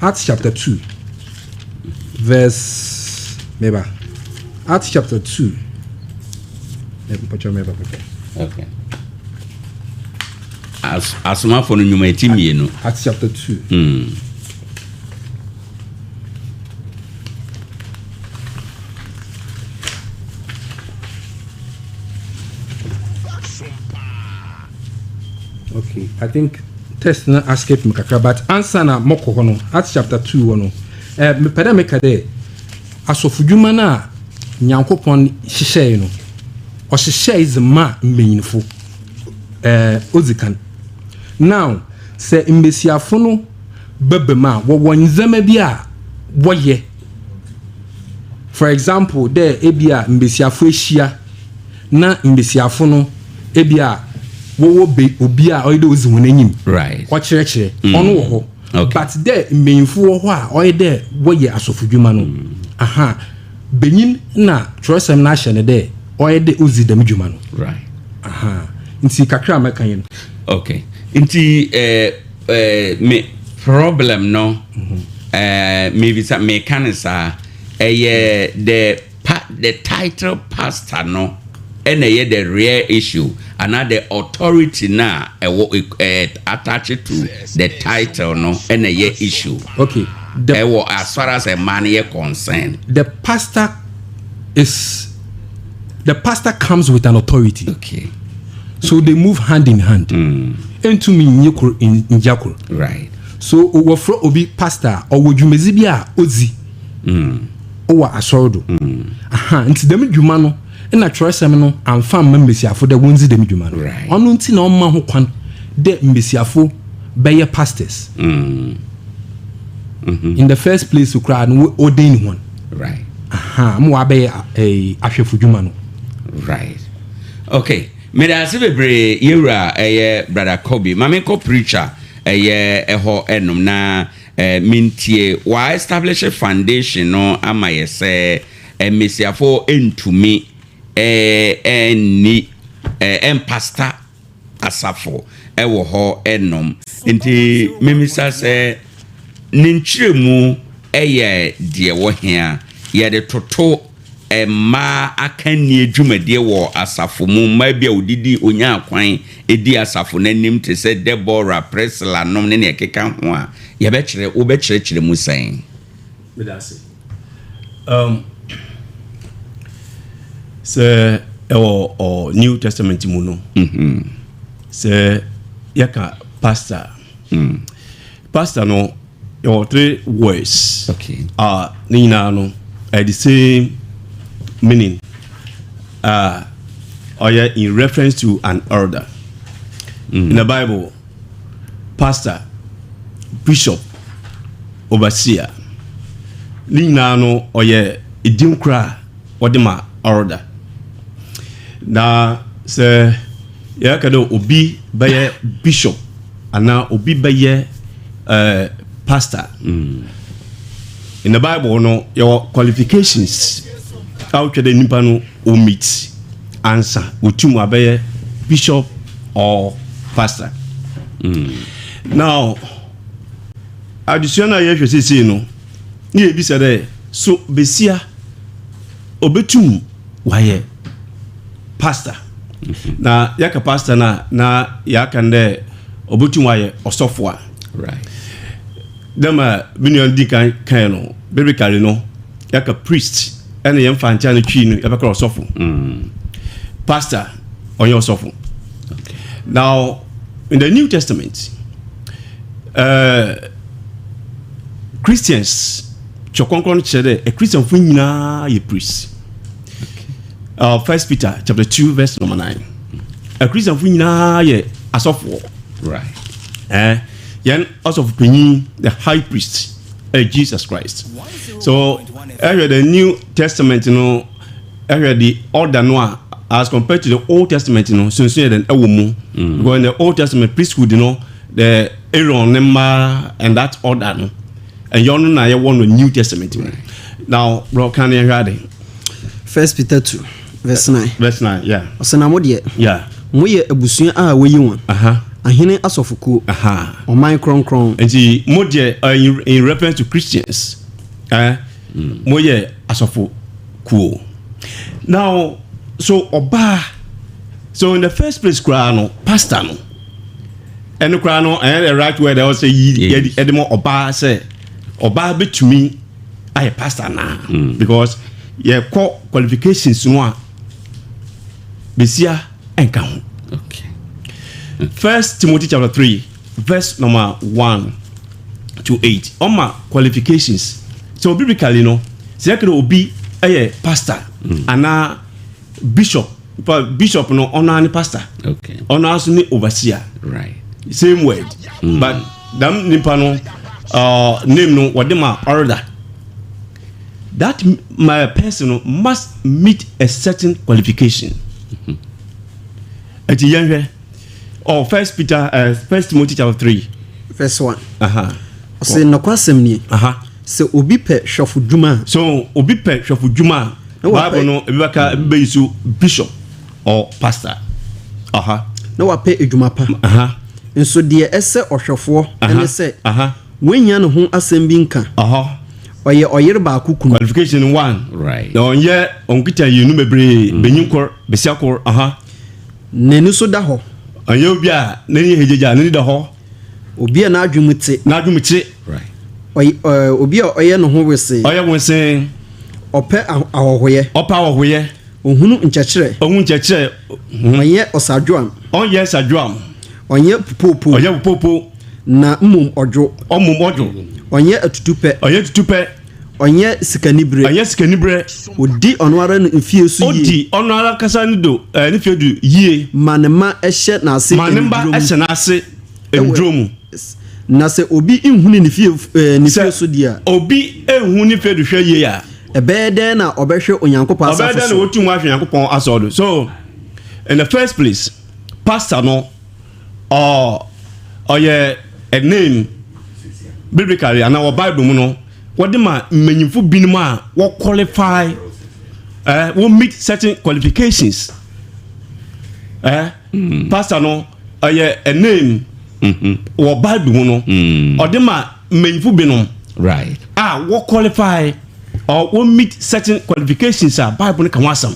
Acts chapter 2 verse meba. Acts chapter 2. Meba, meba. Okay. As, asomafo no nnwuma eti mmienu. Acts chapter 2. Okay, I think test na escape me kakra, but ansa na mɔkɔ hɔ no, Acts chapter 2 hɔ no, mepɛ dɛ meka dɛ asɔfodwuma no a Nyankopɔn hyehyɛe no, ɔhyehyɛe dze ma mbanyinfo. Odzi kan. Now, sɛ mbesiafo no bɛba mu a, wɔwɔ ndzɛmba bi a wɔyɛ. For example, dɛ ebi a mbesiafo ahyia na mbesiafo no ebi a wɔwɔ be obi a ɔyɛ dɛ odzi wɔn anim. Ɔkyerɛkyerɛ. Ɔno wɔ hɔ. But dɛ mbanyinfo wɔ hɔ a ɔyɛ dɛ wɔyɛ asɔfodwuma no. Aha. Benyin na twerɛsɛm no ahyɛ no dɛ ɔyɛ dɛ odzi dɛm dwuma no. Aha. Nti kakra a mɛka yi no. Okay. Nti me problem no, mebisa meka ne saa, ɛyɛ the title pastor no ɛna ɛyɛ the real issue anaa the authority na ɛwɔ attached to the title no ɛna ɛyɛ issue? Okay. Ɛwɔ as far as mmaa no yɛ concerned. The pastor comes with an authority. So they move hand in hand. Ntumi nye koro ngya koro. So wɔfrɛ obi pastor a, ɔwɔ dwumadzi bi a odzi ɔwɔ asɔre do. Aha, nti dɛm dwuma no ɛna twerɛsɛm no amfa mma mbesiafo dɛ wɔndzi dɛm dwuma no. Ɔno nti na ɔma ho kwan dɛ mbesiafo bɛyɛ pastors. In the first place koraa no, ordain wɔn. Aha, mo wabɛyɛ ahwɛfo dwuma no. Right. Okay. Mede ase bebree, yɛwura ɛyɛ Brother Kobe. Ma menkɔ preacher ɛyɛ ɛhɔ ɛnom na mentie wa establish foundation no ama yɛ sɛ mmesiafo ntumi ɛnni ɛmpastor asafo ɛwɔ hɔ ɛnom, nti memisa sɛ ne nkyerɛmu ɛyɛ deɛ wɔ hea yɛde toto mmaa akannie dwumadie wɔ asafo mu, mmaa bi a odidi onya akwan edi asafo n'anim te sɛ Deborah, Priscilla nom ne nea ɛkeka ho a, yɛbɛkyerɛ wobɛkyerɛkyerɛ mu sɛn? Meda ase. Sɛ ɛwɔ New Testament mu no, sɛ yɛka pastor, pastor no yɛwɔ three words a ne nyinaa no ɛyɛ the same meaning a ɔyɛ in reference to an elder. In the Bible, pastor, bishop, overseer, ne nyinaa no ɔyɛ edin kora a wɔde ma elder. Na sɛ yɛka dɛ obi bɛyɛ bishop anaa obi bɛyɛ pastor, in the Bible no yɛwɔ qualifications a wotwa dɛ nipa no o meet ansa otum abɛyɛ bishop or pastor. Now, adesua no a yɛhwɛ seesei no ne yɛbisa dɛ so besia obetum wayɛ pastor? Na yɛka pastor no a, na yɛaka no dɛ obetum wayɛ ɔsɔfo a dɛm a me nua no di kan kan no, biblically no yɛka priest ɛna yɛmfa nkyɛn no twii no yɛbɛka ɔsɔfo. Pastor ɔnyɛ ɔsɔfo. Now, in the New Testament, Christians, Twɛ Kronkron no kyerɛ dɛ Christianfo nyinaa yɛ priest. First Peter chapter 2 verse number 9, Christianfo nyinaa yɛ asɔfoɔ. Yɛn ɔsɔfo panyin, the high priest, Jesus Christ. So ɛhwɛ the New Testament no, ɛhwɛ the order no a, as compared to the Old Testament no, sunsun yɛ dɛ ɛwɔ mu, because in the Old Testament priesthood no, the Aaron ne mma and that order no, ɛyɛ ɔno na yɛwɔ no New Testament mu. Now, bro, kan yɛn hwɛ ade. First Peter 2 verse 9. Verse 9, yeah. Ɔsɛ, na mo deɛ, moyɛ abusua a wɔyi wɔn, Ahene asɔfokuo, ɔman kronkron. Nti mo deɛ, in reference to Christians, mo yɛ asɔfo kuo. Now, so ɔbaa, so in the first place koraa no, pastor no, ɛno koraa no, ɛyɛ the right word ɛwɔ sɛ yi ɛde mo ɔbaa sɛ ɔbaa bɛtumi ayɛ pastor naa, because yɛkɔ qualifications no a, besia ɛnka ho. First Timothy chapter 3, verse number 1 to 8. Ɔma qualifications. So biblically no, sɛ yɛkɛdɛ obi ɛyɛ pastor anaa bishop, but bishop no, ɔno ara ne pastor. Ɔno ara nso ne overseer. Same word. But dam nipa no name no wɔde ma order. That my person no must meet a certain qualification. Ɛti yɛn hwɛ. Oh, First Peter, First Timothy chapter 3. Verse 1. Ɔsɛ nnɔkwasɛm nie, sɛ obi pɛ hwɛfo dwuma a, So obi pɛ hwɛfo dwuma a, Na wapɛ- Bible no ebi bɛka, ebi bɛyi so bishop or pastor. Na wapɛ adwuma pa. Nso deɛ ɛsɛ ɔhwɛfoɔ ɛne sɛ wɔnya ne ho asɛm bi nka, ɔyɛ ɔyere baako kunu. Qualification one. Na ɔnyɛ ɔnkita yenu bebree, benyin kor, besia kor. N'ani so da hɔ. Ɔnyɛ obi a n'ani yɛ hegyegya, n'ani da hɔ. Obi a n'adwene mu te. N'adwene te. Obi a ɔyɛ ne ho wesee. Ɔyɛ wonsɛn. Ɔpɛ ahɔhoyɛ. Ɔpɛ ahɔhoyɛ. Ohunu nkyɛkyerɛ. Ɔhu nkyɛkyerɛ. Ɔnyɛ ɔsadwoam. Ɔnyɛ sadwoam. Ɔnyɛ popopo. Ɔnyɛ popopo. Na mmom ɔdwo. Ɔmom ɔdwo. Ɔnyɛ atutupɛ. Ɔnyɛ tutupɛ. Ɔnyɛ sikaniberɛ. Ɔnyɛ sikaniberɛ. Odi ɔno ara ne fie so yie. Odi ɔno ara kasa ne do ne fie do yie. Ma ne mma ɛhyɛ n'ase. Ma ne mba aniduro mu. ɛhyɛ n'ase nduro mu. Na sɛ obi nhunu ne fie Sɛ so deɛ a, obi ehu ne fie do hwɛ yie a, ɛbɛyɛ dɛn na ɔbɛhwɛ Onyankopɔn ɔbɛyɛ asafo dɛn na so? wotum ahwɛ Nyankopɔn asɔre do? So in the first place, pastor no, ɔyɛ a name biblically anaa wɔ Bible mu no, wɔde ma mmanyinfo binom a wɔ qualify, wɔ meet certain qualifications. Pastor no ɔyɛ a name wɔ Bible mu no, ɔde ma mmanyinfo binom a wɔ qualify or wɔ meet certain qualifications a Bible no ka ho asɛm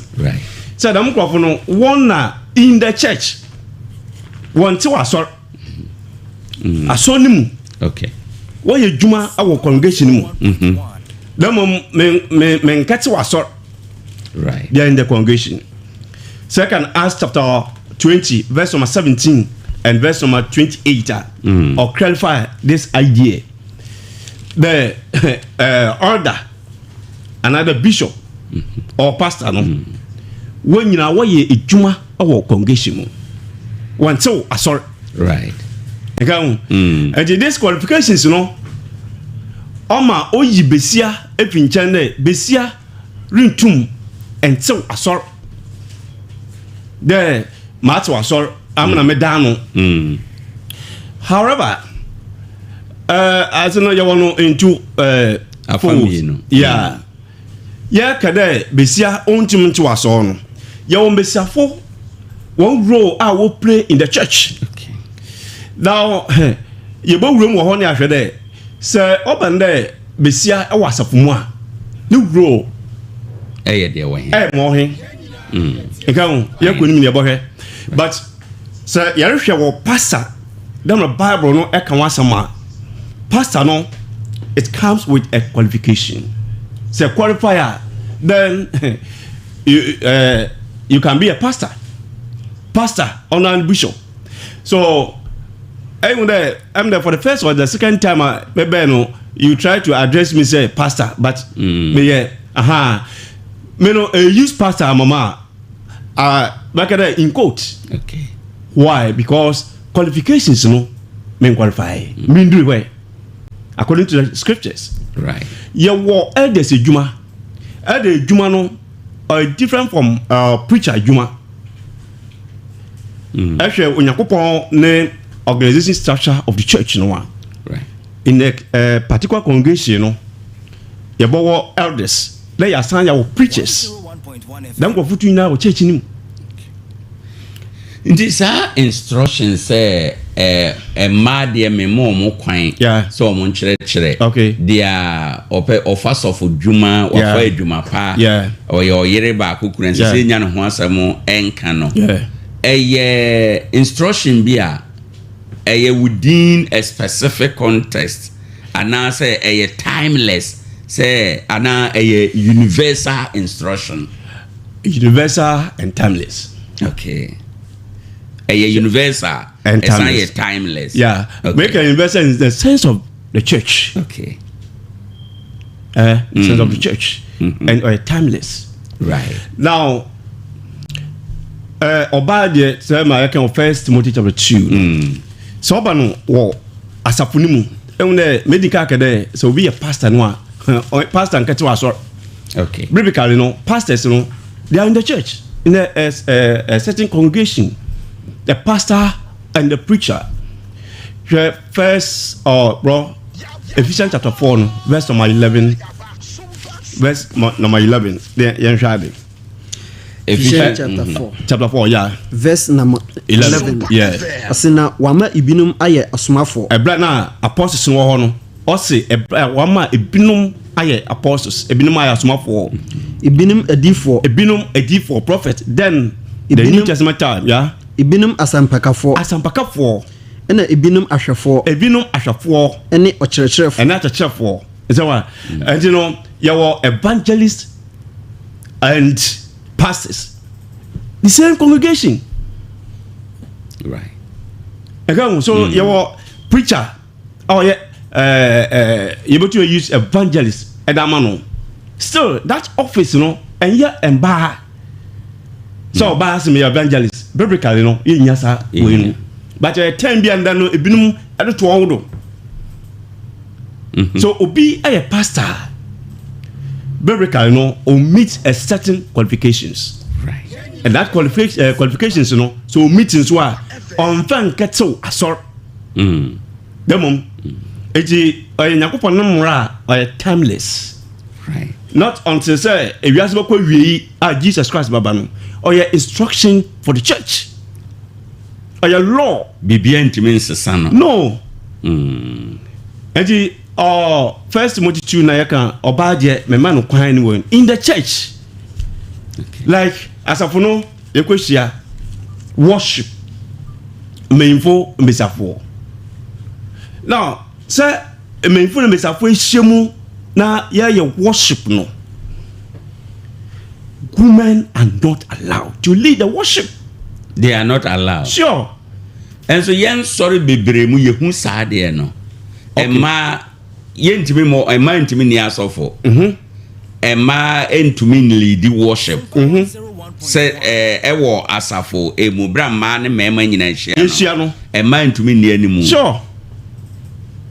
sɛ dɛm nkurɔfo no, wɔn na in the church wɔn te wɔ asɔre asɔre no mu. Wɔyɛ adwuma wɔ congregation no mu, na mmom me me me nkɛte wɔ asɔre. They are in the congregation. Second Acts chapter 20, verse number 17 and verse number 28 or clarify this idea. The elder, another bishop or pastor no, wɔn nyinaa wɔyɛ adwuma wɔ congregation mu. Wɔn tew asɔre. Nka ho. Nti this qualifications no, ɔma oyi besia efi nkyɛn dɛ besia rentum ntew asɔre dɛ maa tew asɔre amuna me dan no. However, ase no yɛwɔ no into Afa folds. mmienu. Yeah, yɛka dɛ besia ɔntum ntew asɔre no, yɛwɔ mbesiafo wɔn role a wɔ play in the church. Now, yɛbɛwura mu wɔ hɔ ne ahwɛ dɛ sɛ ɔba no dɛ besia wɔ asafo mu a, ne role ɛyɛ deɛ wɔ he? Ɛyɛ ma ɔhe nka ho, yɛkɔ nim ne yɛbɔhwɛ, but sɛ yɛrehwɛ wɔ pastor dɛm na Bible no ɛka ho asɛm a, pastor no, it comes with a qualification. Sɛ qualify a, then you can be a pastor, pastor ɔno bishop. So ɛhu dɛ ɛm dɛ for the first or the second time a bɛbɛn no, you try to address me say pastor, but meyɛ aha me no use pastor amama a bɛka dɛ in quote. Why? Because qualifications no, me qualify me nduru hɔ according to the scriptures. Yɛwɔ elders adwuma. Elder adwuma no different from preacher adwuma. Ɛhwɛ Onyankopɔn ne organization structure of the church no a, in a particular congregation no, yɛbɛwɔ elders na yɛasan yɛwɔ preachers. Dɛm nkurɔfo tu nyinaa wɔ church no mu. Nti saa instruction sɛ Mmaa deɛ, mema ɔmo kwan sɛ ɔmo nkyerɛkyerɛ. Deɛ ɔpɛ ɔfa sɔfo dwuma, wafa adwuma pa, ɔyɛ ɔyere baako kura nsɛ sɛ nya ne ho asɛm ɛnka no. Ɛyɛ instruction bi a ɛyɛ within a specific context anaasɛ ɛyɛ timeless, sɛ anaa ɛyɛ universal instruction? Universal and timeless. Okay, ɛyɛ universal and ɛsan timeless. Yɛ timeless. Yeah. Make a universal in the sense of the church. Sense of the church and timeless. Now, ɔbaa deɛ, sɛ ma yɛka wɔ First Timothy chapter 2, sɛ ɔba no wɔ asafo no mu, ɛhu dɛ medi ka kɛ dɛ sɛ obi yɛ pastor no a, pastor nkɛte wɔ asɔre. Biblically no, pastors no, they are in the church, in a certain congregation, the pastor and the preacher. Hwɛ first bro, Ephesians chapter 4 no, verse number 11, verse number 11, then yɛnhwɛ ade. Ephesians chapter 4. Chapter 4, yeah. Verse number 11. 11. Ɔse na wama ebinom ayɛ asomafoɔ. Ɛbrɛ na apostles no wɔ hɔ no, ɔse ɛbrɛ wama ebinom ayɛ apostles, ebinom ayɛ asomafoɔ, ebinom adiifoɔ, ebinom adiifoɔ, prophet, then the New Testament time, yeah. Ebinom asampakafoɔ, asampakafoɔ, ɛna ebinom ahwɛfoɔ, ebinom ahwɛfoɔ, ɛne ɔkyerɛkyerɛfoɔ. Ɛne akyerɛkyerɛfoɔ. Ɛsɛ wa ɛnti no yɛwɔ evangelist and pastors, the same congregation. Ɛka ho so, yɛwɔ preacher a ɔyɛ ɛɛ ɛɛ yɛbɛtumi use evangelist ɛda ama no. Still that office no, ɛnyɛ mbaa sɛ ɔbaa sɛ meyɛ evangelist. Biblically no, yɛnya saa wei no, but ɛyɛ time bi a nda no ebinom ɛde to wɔn do. So obi ɛyɛ pastor, biblically no, o meet a certain qualifications and that qualifications no, so o meet nso a, ɔnfɛ nkɛtew asɔr. Dɛmom eti ɔyɛ Nyankopɔn ne mmara a ɔyɛ timeless. Not until sɛ ewiase bɛkɔ wie yi a Jesus Christ baba no, ɔyɛ instruction for the church, ɔyɛ law. Biribiara ntumi nsesa no. No. Nti First Timothy 2 na yɛka ɔbaa deɛ, mɛma no kwan ne wɔ in the church. Like asafo no yɛkɔhyia worship, mmanyinfo, mbesiafoɔ. Now sɛ mmanyinfo ne mbesiafoɔ ahyia mu na yɛyɛ worship no, women are not allowed to lead the worship. They are not allowed. Sure. Ɛnso yɛn nsɔre bebree mu yɛhu saa deɛ no. Mmaa yɛntumi mɔ, mmaa ntumi ni asɔfo, mmaa ntumi lead worship sɛ ɛwɔ asafo emu bere a mmaa ne mmarima nyinaa ahyia no. Yɛhyia no. Mmaa ntumi nni anim.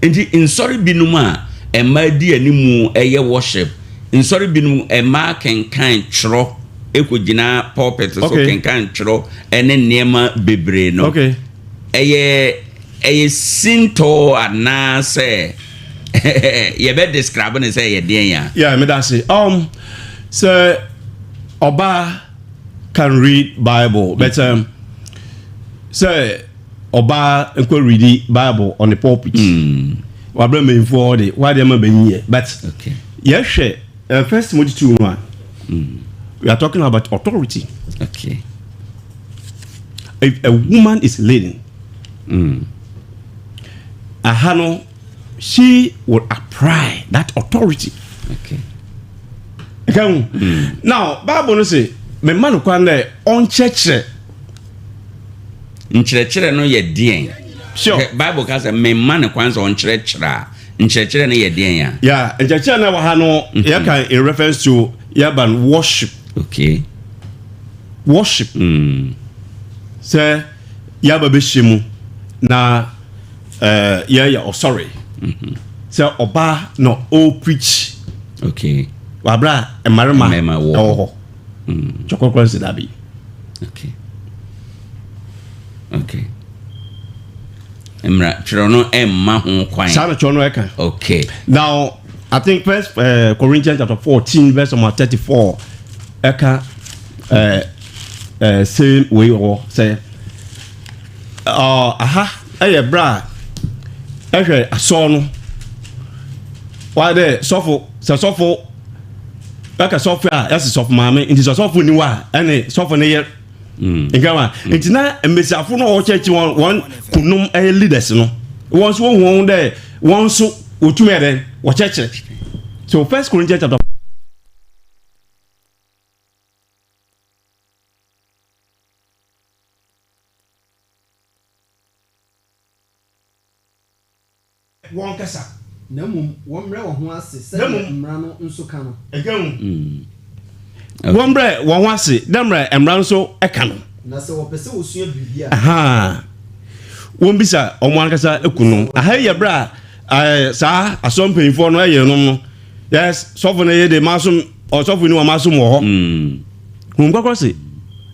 Nti nsɔre binom a mmaa di anim ɛyɛ worship, nsɔre binom mmaa kenkan twerɛ, ekɔgyina pulpit so kenkan twerɛ ɛne nneɛma bebree no, ɛyɛ sintɔ anaasɛ yɛbɛ describe ne sɛ ɛyɛ deɛn ya? Yeah, me that's it. Sɛ ɔbaa can read Bible, but sɛ ɔbaa nkɔ read Bible on the pulpit. Wabere mmanyinfoɔ de wade ama bɛnyi yɛ, but yɛhwɛ First Timothy 2 no a, we are talking about authority. If a woman is leading, aha no, she will apply that authority. Ɛka ho. Now Bible no sɛ mɛma no kwan dɛ ɔnkyerɛkyerɛ. Nkyerɛkyerɛ no yɛ deɛn? Bible ka sɛ memma ne kwan sɛ ɔnkyerɛkyerɛ a, nkyerɛkyerɛ no yɛ deɛn a? Yeah, nkyerɛkyerɛ no wɔ ha no, yɛka in reference to yɛba no worship. Worship. Sɛ yɛaba bɛhyɛ mu na yɛyɛ ɔsɔre, sɛ ɔbaa na ɔpreach wabra a mmarima Mmarima wɔ ɛwɔ hɔ, twɛkɔkɔ nsi dabi. Okay, mmara twerɛ no ɛmma ho kwan. Saa na twɛ no ɛka. Now I think First Corinthians chapter 14 verse number 34 ɛka same way wɔ sɛ aha. Ɛyɛ berɛ a ɛhwɛ asɔɔ no wayɛ dɛ sɔfo sɛ sɔfo ɛka sɔfo a ɛsi sɔfo maame nti sɛ sɔfo ni hɔ a ɛne sɔfo ne yɛ nkama nti na mbesiafo no a wɔkyerɛkyerɛ wɔn wɔn kunum ɛyɛ leaders no wɔn nso wɔn wɔn dɛ wɔn nso wɔtumi yɛ dɛ wɔkyerɛkyerɛ. So First Corinthians chapter. Wɔn kasa. Na mmom wɔmmrɛ wɔn ho ase sɛdeɛ mmara no nso ka no. Wɔmmrɛ wɔn ho ase dɛ mbrɛ mmara no nso ka no. Na sɛ wɔpɛ sɛ wɔsua biribi a. Wɔmmisa wɔn ankasa kununom. Aha yi yɛ berɛ a saa asɔre mpanyinfoɔ no yerenom no, yes, sɔfo no yɛ de masom, ɔsɔfo ni wɔn masom wɔ hɔ. Honhom Kronkron se,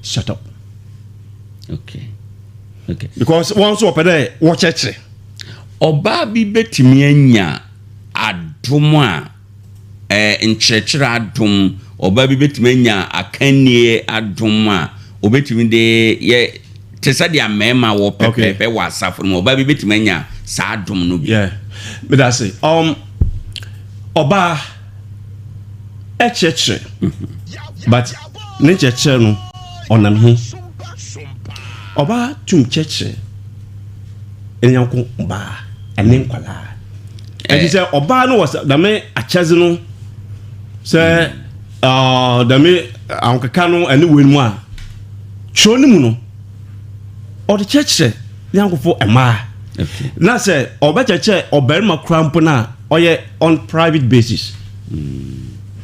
shut up. Okay. Okay. Because wɔn nso wɔpɛ dɛ wɔkyerɛkyerɛ. Ɔbaa bi bɛtumi anya adom a eh, nkyerɛkyerɛ adom, ɔbaa bi bɛtumi anya akannie adom a ɔbɛtumi de yɛ te sɛ deɛ mmarima wɔ pɛpɛɛpɛ wɔ asafo no mu. Ɔbaa bi bɛtumi anya saa adom no bi. Yeah, meda ase. Ɔbaa ɛkyerɛkyerɛ, but ne nkyerɛkyerɛ no ɔnam he. Ɔbaa tum kyerɛkyerɛ ne yɔnko baa ɛne nkwadaa. Ɛnti sɛ ɔbaa no wɔ dɛm akyɛdze no sɛ dɛm ahokeka no ɛne wei mu a, kyerɛw no mu no ɔde kyerɛkyerɛ ne yankofo mmaa. Na sɛ ɔbɛkyerɛkyerɛ ɔbarima koraa mpo no a, ɔyɛ on private basis.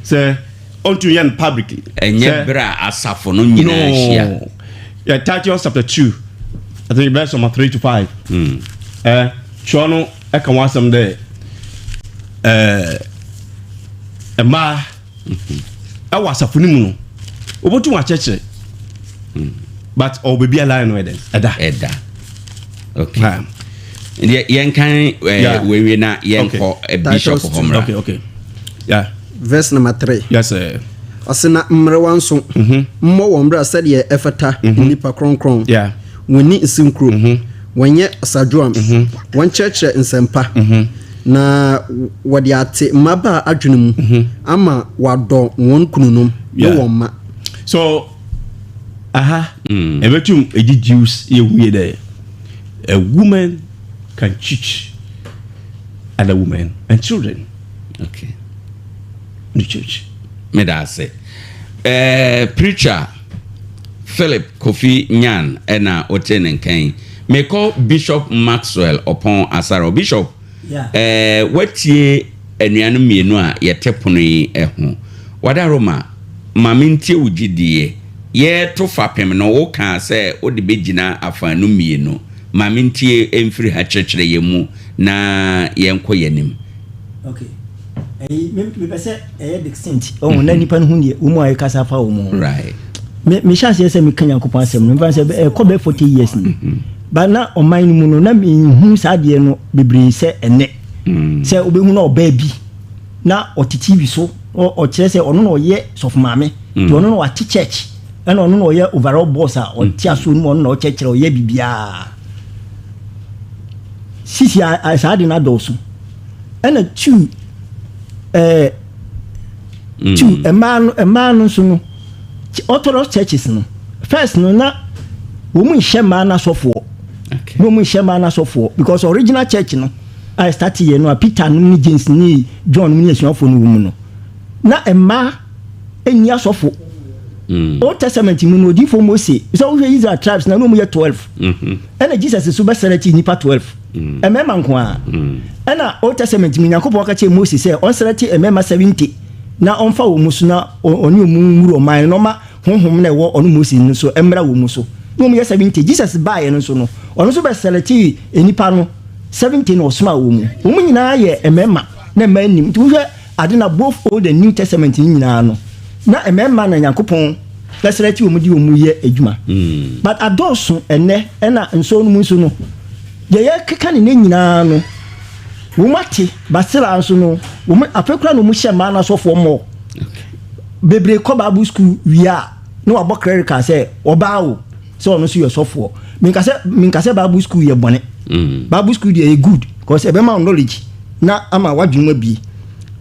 Sɛ ɔntumi yɛ no publicly. Ɛnyɛ berɛ a asafo no nyinaa hyia. No. Yeah, Titus chapter 2, I think verse number 3 to 5. Kyerɛw no ɛka ho asɛm dɛ mmaa ɛwɔ asafo no mu no wɔbɛtum akyerɛkyerɛ but ɔwɔ baabi a line no ɛdɛn ɛda. Ɛda. Okay. Yɛnkan wewie na yɛnkɔ bishop hɔ mmra. Okay, okay. Yeah. Verse number 3. Yes, sir. Ɔse na mmerewa nso mmɔ wɔn bra sɛdeɛ ɛfata nnipa kronkron. Yeah. Wɔnni nsenkuro. Wɔnyɛ ɔsadweam. Wɔnkyerɛkyerɛ nsɛmpa. Na wɔde ate mmabaa adwene mu ama wɔadɔ wɔn kununom ne wɔn mma. So aha ɛbɛtum ɛgye Jews yɛ hu yɛ dɛ a woman can teach other women and children. Okay. In the church. Meda ase. Preacher Philip Kofi Nyan ɛna ɔte ne nkan. Mekɔ Bishop Maxwell Ɔpɔn Asaro. Bishop, watie anuanom mmienu a yɛte pono yi ho. Wadaroma, ma mentie wo gyidie. Yɛto fapem no, wokaa sɛ wode bɛgyina afaanu mmienu. Ma mentie mfiri ha, kyerɛkyerɛ yɛn mu na yɛnkɔ yɛn anim. Okay. Ɛyi, me mepɛ sɛ ɛyɛ distinct. Ɔho na nipa no hu deɛ wɔn mu a yɛkasa fa wɔn ho. Right. Me mehyɛ aseɛ sɛ meka Nyankopɔn asɛm no, mfa sɛ ɛkɔ bɛyɛ 40 years ni. Ba na ɔman no mu no, na menhu saa adeɛ no bebree sɛ ɛnɛ. Sɛ wobɛhu na ɔbaa bi na ɔte TV so, ɔkyerɛ sɛ ɔno na ɔyɛ sɔfo maame, nti ɔno na wate church, ɛna ɔno na ɔyɛ overall boss a ɔte asoɔ no mu, ɔno na ɔkyerɛkyerɛ, ɔyɛ biribiara. Sisi a saa ade no adɔɔso. Ɛna two, two, mmaa no nso no, Orthodox churches no, first no na wɔn nhyɛ mmaa no asɔfoɔ. Na wɔn nhyɛ mmaa no asɔfoɔ because original church no a start yɛ no a Peter no ne James ne John ne asuafoɔ no wɔ mu no, na mmaa nni asɔfo. Old Testament mu no, odiyifoɔ Mose, sɛ wohwɛ Israel tribes na na wɔn yɛ 12. Ɛna Jesus nso bɛsɛrɛ ti nnipa 12. Mmarima nko ara. Ɛna Old Testament mu Nyankopɔn ka kyerɛɛ Mose sɛ ɔnsɛrɛ ti mmarima 70 na ɔmfa wɔn mu so na ɔne wɔn nwuru ɔman no na ɔma honhom na ɛwɔ ɔno Mose no so mmra wɔn mu so. Na wɔn yɛ 70. Jesus baeɛ no nso no, ɔno nso bɛsɛrɛ ti nnipa no 70 na ɔsomaa wɔn mu. Wɔn nyinaa yɛ mmarima na mmaa nnim. Nti wohwɛ ade na both Old and New Testament no nyinaa no, na mmarima na Nyankopɔn bɛsrɛ ti wɔn de wɔn yɛ adwuma. But adɔɔso ɛnɛ, ɛna nsɔn no mu nso no, deɛ yɛkeka ne nɛ nyinaa no, wɔn ate, but still nso no, wɔn afei koraa na wɔn hyɛ mmaa no asɔfoɔ mmɔ. Bebree kɔ Bible school wie a, na wabɔ clerical sɛ ɔbaa o, sɛ ɔno nso yɛ sɔfoɔ. Menka sɛ Bible school yɛ bɔne. Bible school deɛ, ɛyɛ good because ɛbɛma wo knowledge na ama w'adwene mu abie.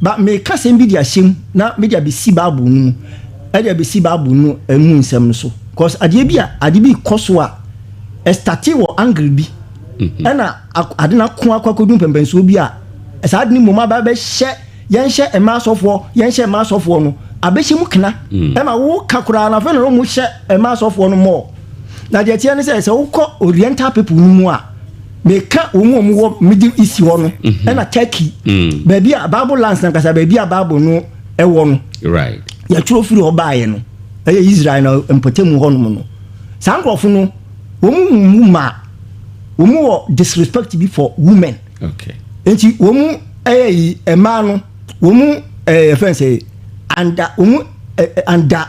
Ba meka sɛm bi de ahyɛ mu na mede abɛsi Bible no mu, ɛde abɛsi Bible no mu nsɛm no so, because adeɛ bi a ade bi kɔ so a, ɛstart wɔ angle bi, ɛna ade no ako akɔ akɔdu mpɛmpɛnsoɔ bi a, saa ade no mmom aba bɛhyɛ yɛnhyɛ mmaa asɔfoɔ, yɛnhyɛ mmaa asɔfoɔ no abɛhyɛ mu kena. Ɛma woka koraa na afei na wɔn hyɛ mmaa asɔfoɔ no mɔɔ. Na deɛ teɛ ne sɛ wokɔ Oriental people no mu a, meka wɔn mu a wɔwɔ Middle East hɔ no, ɛna Turkey, baabi a Bible lands nankasa, baabi a Bible no ɛwɔ no, yɛtwerɛ firi hɔ baeɛ no, ɛyɛ Israel na mpɔtamu hɔnom no. Saa nkurɔfo no, wɔn mu ma wɔn mu wɔ disrespect bi for women. Nti wɔn mu ɛyɛ yi mmaa no, wɔn mu fɛn sɛ under wɔn mu under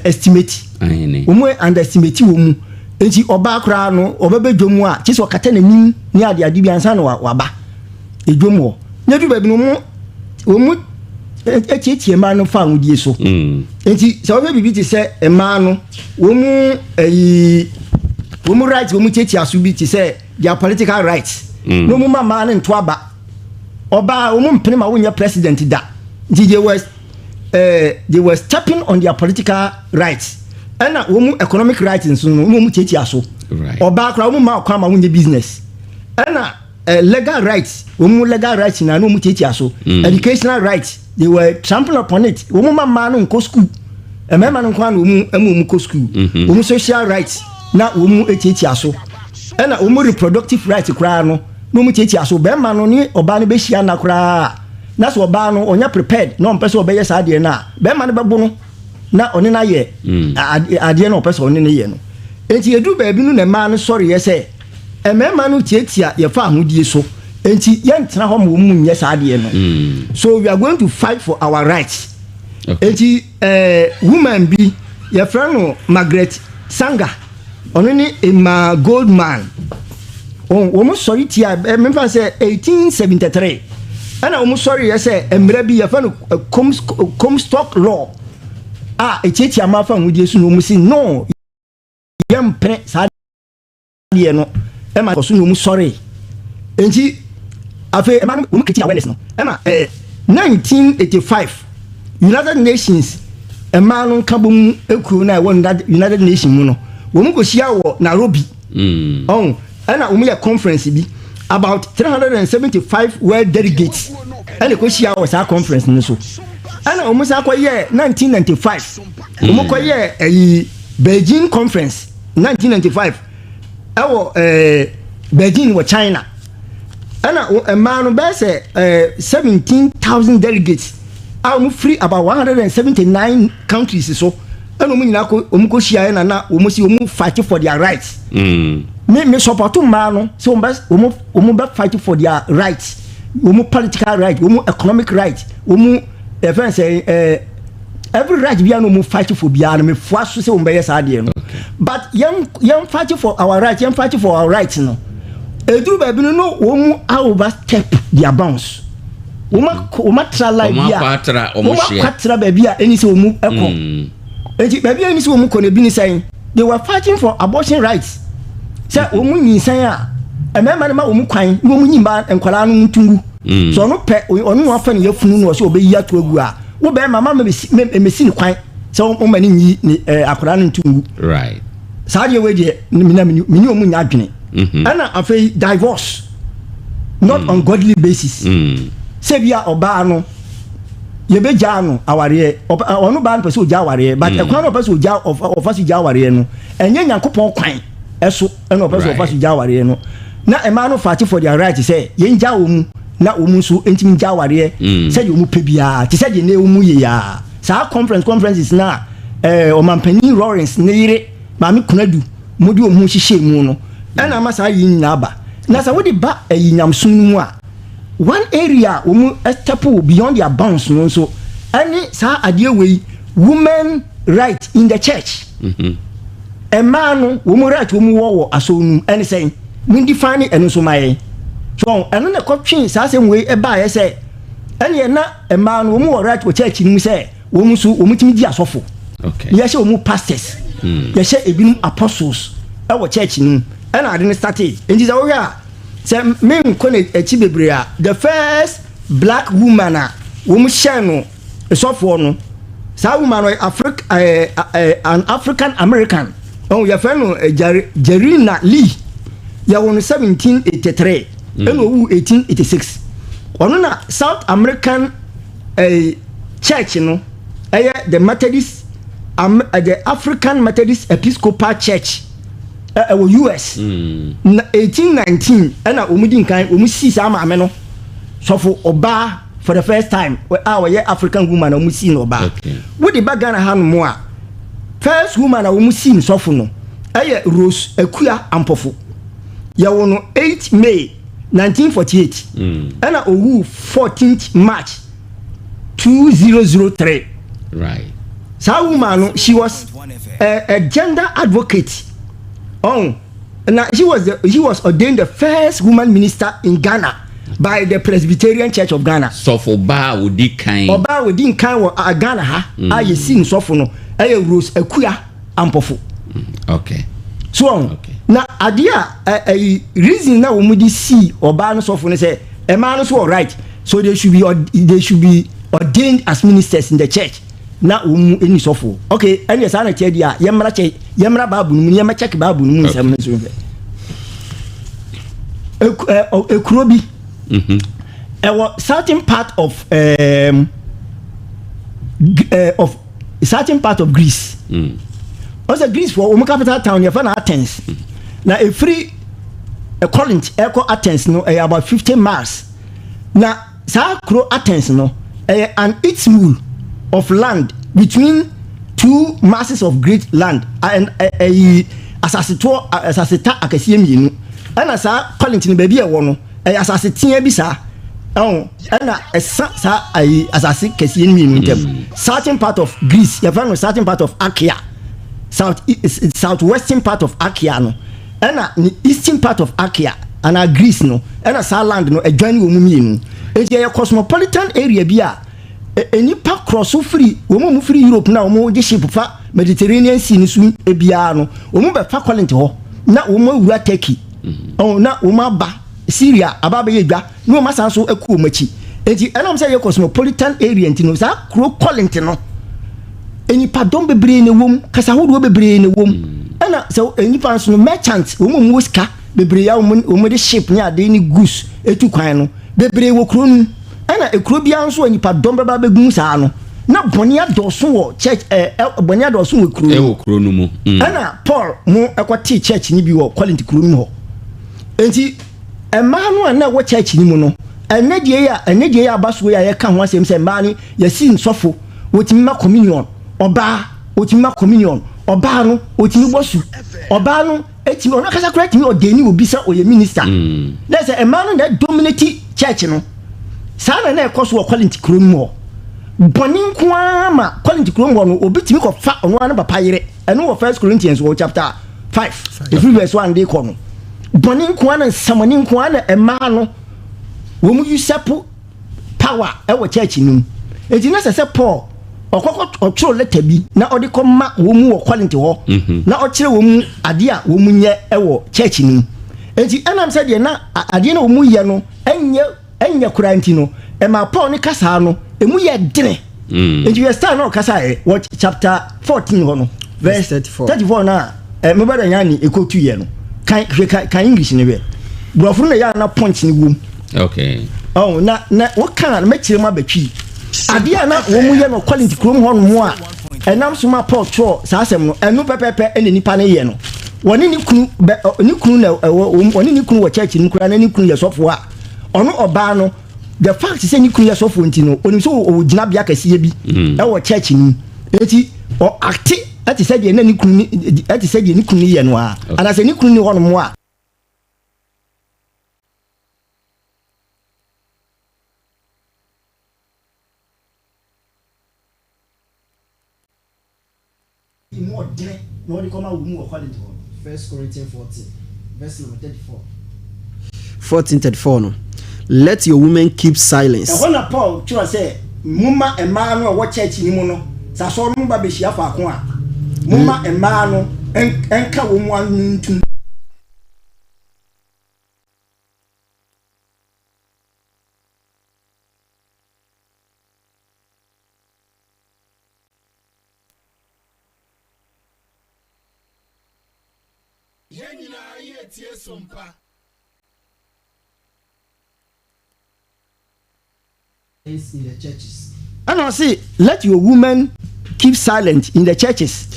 estimate. Ahene. Wɔn mu underestimate wɔn mu. Nti ɔbaa koraa no, ɔbɛbɛ dwom mu a, kyerɛ sɛ ɔkata n'anim ne ade ade bi ansa na waba edwom hɔ. Ne du baabi no, wɔn mu etietie mmaa no fa ahodie so. Nti sɛ wɔhwɛ biribi te sɛ mmaa no, wɔn mu ɛyi wɔn mu right, wɔn mu tietia so bi te sɛ their political rights na wɔn mu ma mmaa no nto aba. Ɔbaa, wɔn mu mpene ma wɔnyɛ president da. Nti they were stepping on their political rights. Ɛna wɔn mu economic rights nso no, wɔn mu tietia so. Ɔbaa koraa, wɔn mu ma ɔkwan ma wɔnyɛ business. Ɛna legal rights, wɔn mu legal rights na wɔn mu tietia so. Educational rights, they were trampling upon it. Wɔn mu ma mmaa no nkɔ school, mmarima no nko ara na wɔn mu ɛmu wɔn kɔ school. Wɔn mu social rights na wɔn mu tietia so. Ɛna wɔn mu reproductive rights koraa no, na wɔn mu tietia so. Bɛrima no ne ɔbaa no bɛhyia na koraa na sɛ ɔbaa no ɔnyɛ prepared na ɔmpɛ sɛ ɔbɛyɛ saa adeɛ no a, bɛrima no bɛbo no na ɔne no ayɛ adeɛ na ɔpɛ sɛ ɔne no yɛ no. Nti edu baabi no na mmaa no sɔreɛ sɛ mmarima no tietia yɛfa ahodie so, nti yɛntena hɔ ma wɔn mu nyɛ saa adeɛ no. So we are going to fight for our rights. Nti woman bi yɛfrɛ no Margaret Sanger, ɔno ne Emma Goldman, wɔn sɔre tia mmefa sɛ 1873, ɛna wɔn sɔre yɛ sɛ mmerɛ bi yɛfrɛ no Comstock Law a etiatia mmaa fa ahodie so, na wɔn si no, yɛmpene saa adeɛ no. Ɛma kɔ so na wɔn sɔre. Nti afei ɛma no wɔn create awareness no, ɛma 1985 United Nations mmaa no nka bɔ mu ekuo na ɛwɔ United Nations mu no, wɔn kɔ hyia wɔ Nairobi. Ɔn ɛna wɔn yɛ conference bi, about 375 world delegates ɛna kɔ hyia wɔ saa conference no so. Ɛna wɔn san kɔ yɛ 1995, wɔn kɔ yɛ ɛyi Beijing conference 1995 ɛwɔ Beijing wɔ China. Ɛna mmaa no bɛyɛ sɛ 17,000 delegates a wɔn firi about 179 countries so, ɛna wɔn nyinaa kɔ, wɔn kɔ hyia. Ɛna na wɔn si wɔn fight for their rights. Me support mmaa no sɛ wɔn bɛ fight for their rights, wɔn political right, wɔn economic right, wɔn ɛfɛn sɛ every right bi a na wɔn fight for biara no, me foa so sɛ wɔn bɛyɛ saa adeɛ no. But yɛn fight for our right, yɛn fight for our right no, eduru baabi no wɔn mu overstep their bounds. Wɔn atra line bi a wɔn akɔ atra baabi a ɛni sɛ wɔn mu ɛkɔ. Eti baabi a ɛni sɛ wɔn mu kɔ no, ebi ni sɛn? They were fighting for abortion rights, sɛ wɔn mu nyinsɛn a, mmarima no ma wɔn kwan na wɔn nyi mmaa nkwadaa no ntungu so. Ɔno pɛ, ɔno na wafa ne yafunu no, ɔsɛ ɔbɛyi ato agu a, wo bɛrima ma mɛsi ne kwan sɛ wɔn ma ne nyi ne akwadaa no ntungu. Saa deɛ wei deɛ, mina mini wɔn nya adwene. Ɛna afei divorce not on godly basis. Sɛ bi a ɔbaa no yɛbɛgyaa no awareɛ, ɔno baa no pɛ sɛ ɔgya awareɛ, but ɛkwan no ɔpɛ sɛ ɔgya, ɔfa so gya awareɛ no, ɛnyɛ Nyankopɔn kwan ɛso ɛna ɔpɛ sɛ ɔfa so gya awareɛ no. Na mmaa no fight for their right sɛ yɛngya wɔn mu na wɔn nso ntumi gya awareɛ sɛdeɛ wɔn pɛ biara, te sɛ deɛ ne wɔn mu yɛ yaa. Saa conferences na ɔmampanin Rawlings ne yere Maame Konadu mo de wɔn ho hyehyɛ mu no, ɛna ama saa yi nyinaa ba. Na sɛ wode ba ɛyi nyamsom no mu a, one area a wɔn step beyond their bounds no nso ɛne saa adeɛ wei, women right in the church. Mmaa no wɔn right wɔn wɔ asɔrɔ no mu ɛne sɛn? Mo define ɛno nso ma yɛn. So ɛno na ɛkɔtwe saa asɛm wei ɛbaayɛ sɛ ɛneɛ na mmaa no wɔn wɔ right wɔ church no mu sɛ wɔn nso wɔn tumi di asɔfo. Yɛhyɛ wɔn pastors, yɛhyɛ ebinom apostles ɛwɔ church no mu. Ɛna ade no start. Nti sɛ wohwɛ a, Sɛ menkɔ n'akyi bebree a, the first black woman a wɔn hyɛn no sɔfoɔ no, saa woman no Afri ɛɛ ɛɛ an African American, ɔn yɛfrɛ no Jerry Jerina Lee. Yɛwɔ no 1783 ɛna owu 1886. Ɔno na South American ɛɛ church no ɛyɛ the Methodist Am the African Methodist Episcopal Church. Ɛwɔ US na 1819 ɛna wɔn di nkan wɔn si saa maame no sɔfo ɔbaa for the first time a ɔyɛ African woman a wɔn si no ɔbaa. Wode ba Ghana ha nom a, first woman a wɔn si no sɔfo no ɛyɛ Rose Akua Ampofo. Yɛwɔ no 8 May 1948 ɛna owu 14th March 2003. Right. Saa woman no, she was a gender advocate. Oh, na she was ordained the first woman minister in Ghana by the Presbyterian Church of Ghana. Sɔfo baa a odi kan. Ɔbaa a odi nkan wɔ Ghana ha a yɛsi nsɔfo no ɛyɛ Rose Akua Ampofo. Okay. So ɔn Okay. na adeɛ a ɛyi reason na wɔn de si ɔbaa no sɔfo no sɛ mmaa no so wɔ right, so they should be ordained as ministers in the church na wɔn mu ɛni sɔfo. Okay, ɛnna saa na kyɛ di a yɛmmra kyɛ yɛmmra Bible no mu, yɛmmra check Bible no mu nsɛm no so nhwɛ. Ekuro bi ɛwɔ certain part of of certain part of Greece. Ɔsɛ Greece fɔ wɔn capital town yɛfɛ no Athens, na efiri Corinth ɛkɔ Athens no ɛyɛ about 50 miles. Na saa kuro Athens no ɛyɛ an isthmus of land between two masses of great land and ɛyi asasetoɔ asaseta akɛseɛ mmienu. Ɛna saa Corinth no, baabi a ɛwɔ no ɛyɛ asase tea bi saa ɛho, ɛna ɛsa saa ayi asase kɛseɛ mmienu ntam. Certain part of Greece yɛfrɛ no certain part of Achaia, south south western part of Achaia no ɛna ne eastern part of Achaia ana Greece no, ɛna saa land no adwan wɔ mu mmienu. Eti ɛyɛ cosmopolitan area bi a nipa korɔ so firi wɔn a wɔn firi Europe na wɔn de ship fa Mediterranean Sea no so biara no, wɔn bɛfa Corinth hɔ na wɔn awura Turkey ɔn na wɔn aba Syria aba abɛyɛ dwa na wɔn asan so akɔ wɔn akyi. Eti ɛnam sɛ ɛyɛ cosmopolitan area nti no, saa kuro Corinth no, nipadɔm bebree na ɛwɔ mu, kasa ahodoɔ bebree na ɛwɔ mu. Ɛna sɛ nipa nso no, merchant wɔn a wɔwɔ sika bebree a wɔn de ship ne ade ne goods etu kwan no bebree wɔ kuro no mu. Ɛna ekuro biara nso a nipadɔm bɛba abɛgu mu saa no, na bɔnne adɔɔso wɔ church ɛ ɛ bɔnne adɔɔso wɔ kuro no mu. Ɛwɔ kuro no mu. Ɛna Paul mo ɛkɔte church ni bi wɔ Corinth kuro no mu hɔ. Nti mmaa no a na ɛwɔ church ni mu no, ɛnɛ deɛ yi a ɛnɛ deɛ yi aba so yi a yɛka ho asɛm sɛ mmaa no yɛsi nsɔfo, wɔtumi ma communion, ɔbaa wɔtumi ma communion, ɔbaa no wɔtumi bɔ su, ɔbaa no etimi ɔno akasa koraa tumi ɔdeni obi sɛ ɔyɛ minister na sɛ mmaa no na dominate church no. Saa na na ɛkɔ so wɔ Corinth kuro no mu hɔ. Bɔnne nko ara ma Corinth kuro mu hɔ no, obi tumi kɔfa ɔno ara ne papa yere. Ɛno wɔ First Corinthians wɔ chapter 5 efiri verse 1 de kɔ no. Bɔnne nko ara na nsamɔne nko ara na mmaa no wɔn usurp power ɛwɔ church no mu. Eti na sɛ Paul ɔkɔkɔ ɔtwerɛ letter bi na ɔde kɔ ma wɔn mu wɔ Corinth hɔ na ɔkyerɛ wɔn mu adeɛ a wɔn mu nyɛ ɛwɔ church no mu. Eti ɛnam sɛ deɛ na adeɛ na wɔn mu yɛ no ɛnyɛ ɛnyɛ koraa nti no, ɛma Paul ne kasaa no emu yɛ dene. Nti yɛ style na ɔkasa yɛ wɔ chapter 14 hɔ no, verse 34. 34 na ɛ mobɛdɛ nya ne ekotu yɛ no kan hwɛ kan English ne hwɛ borɔfo no na yɛ ana point ne wom. Ɔn na woka na mɛkyerɛ mu abɛtwi adeɛ a na wɔn mu yɛ no Corinth kurom hɔ nom a ɛnam so ma Paul twerɛ saa asɛm no. Ɛno pɛpɛpɛ ɛna nipa no yɛ no. Wɔne ne kunu bɛ ne kunu na ɛwɔ wɔn, wɔne ne kunu wɔ church no mu koraa na ne kunu yɛ sɔfoɔ a ɔno ɔbaa no, the fact sɛ ne kunu yɛ sɔfoɔ nti no, onim sɛ ɔwɔ gyinabea kɛseɛ bi ɛwɔ church no mu, eti ɔ act ɛte sɛ deɛ na ne kunu ne ɛte sɛ deɛ ne kunu yɛ no a anaasɛ ne kunu ni hɔ nom a. Mu ɔdene na ɔde kɔma wo mu wɔ Corinth hɔ no. First Corinthians 14 verse number 34. 14:34 no, let your women keep silence. Ɛhɔ na Paul twerɛ sɛ, momma mmaa no a ɛwɔ church no mu no, sɛ asɔre no ba bɛhyia faako a, momma mmaa no nka wɔn mu ano ntom. Yɛn nyinaa yɛretie Sompa. in the churches. Ɛna ɔse let your women keep silent in the churches.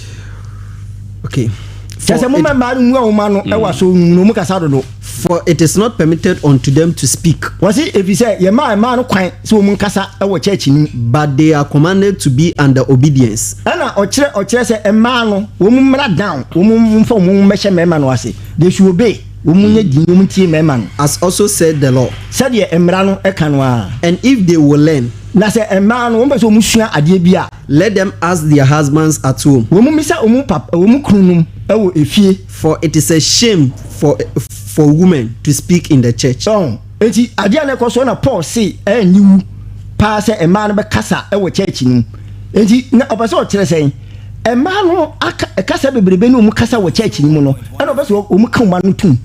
Okay. Kyerɛ sɛ momma mmaa no mmua wɔn ano wɔ asɔre no mu na wɔn kasa dodo. For it is not permitted unto them to speak. Wɔse efisɛ yɛmaa mmaa no kwan sɛ wɔn nkasa wɔ church no mu. But they are commanded to be under obedience. Ɛna ɔkyerɛ ɔkyerɛ sɛ mmaa no wɔn mmra down wɔn mfa wɔn ho mmɛhyɛ mmarima no ase, they should obey. Wɔn nyɛ dinn, wɔn ntie mmarima no. As also said the law. Sɛdeɛ mmara no ka no ara. And if they will learn. Na sɛ mmaa no, wɔpɛ sɛ wɔsua adeɛ bi a. Let them ask their husbands at home. Wɔn mmisa wɔn pap, wɔn kununom wɔ efie. For it is a shame for for women to speak in the church. So enti adeɛ a na ɛkɔ so na Paul se ɛyɛ aniwu paa sɛ mmaa no bɛkasa wɔ church no mu. Enti na ɔpɛ sɛ ɔkyerɛ sɛn? Mmaa no aka kasa bebrebe ne wɔn kasa wɔ church no mu no, ɛna ɔpɛ sɛ wɔn ka wɔn ano tum.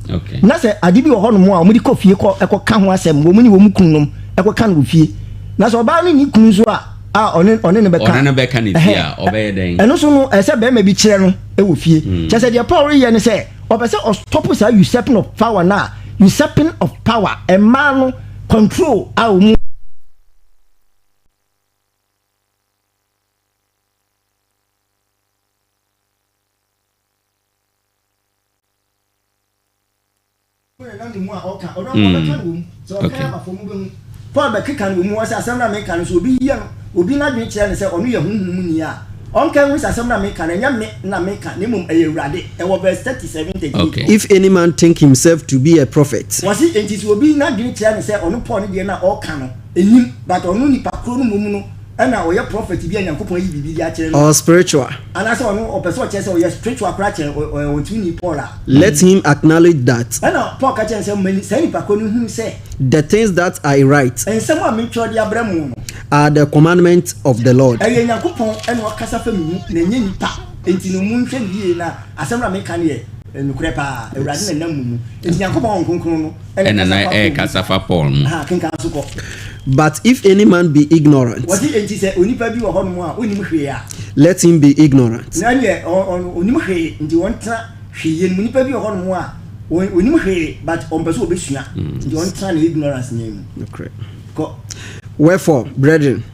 Na sɛ ade bi wɔ hɔnom a wɔde kɔ fie kɔ ɛkɔ ka ho asɛm, wɔn ne wɔn kununom ɛkɔ ka no wɔ fie. Na sɛ ɔbaa no nni kunu nso a, a ɔne ɔne no bɛka. Ɔne no bɛka ne fie a, ɔbɛyɛ dɛn? Ɛno nso no, ɛsɛ sɛ barima bi kyerɛ no wɔ fie. Kyerɛ sɛ deɛ Paul reyɛ ne sɛ, ɔpɛ sɛ ɔstɔpo saa usurping of power no a, usurping of power, mmaa no control a wɔn. Paul bɛkeka no wɔ mu ɔsɛ asɛm no a meka no sɛ obi yɛ no obi n'adwene kyerɛ no sɛ ɔno yɛ honhom mu ni a ɔnka nhu sɛ asɛm no a meka no ɛnyɛ me na meka na mmom ɛyɛ Awurade ɛwɔ verse 37 38 Okay. If any man think himself to be a prophet. Wɔse enti sɛ obi n'adwene kyerɛ no sɛ ɔno Paul no deɛ no a ɔreka no nnim but ɔno nipa koro no mmom no ɛna ɔyɛ prophet bi a Nyankopɔn ayi biribi de akyerɛ no Or spiritual. anaasɛ ɔno ɔpɛ sɛ ɔkyerɛ sɛ ɔyɛ spiritual koraa kyɛn ɔntumi Paul a. Let him acknowledge that. Ɛna Paul ka kyerɛ no sɛ, Ma saa nipa korɔ no nhunu sɛ. The things that I write. Nsɛm a metwerɛ de abrɛ mo no. Are the commandments of the Lord. Ɛyɛ Nyankopɔn na ɔkasa fa me mu, na ɛnyɛ nipa. Enti no monhwɛ no yie na asɛm no a meka no yɛ nokorɛ paa. Awurade na ɛnam mo mu. Enti Nyankopɔn Honhom Kronkron no na na ɛrekasa fa Paul mu. Aha, kenkan so kɔ. But if any man be ignorant. Wɔse enti sɛ onipa bi wɔ hɔnom a ɔnnim hwee a. Let him be ignorant. Na ɛneɛ ɔnnim hwee nti ɔntena hweeyɛ no mu. Nipa bi wɔ hɔnom a ɔnnim hwee but ɔmpɛ sɛ ɔbɛsua nti ɔntena ne ignorance no mu. Nokorɛ. Kɔ. Wherefore, brethren,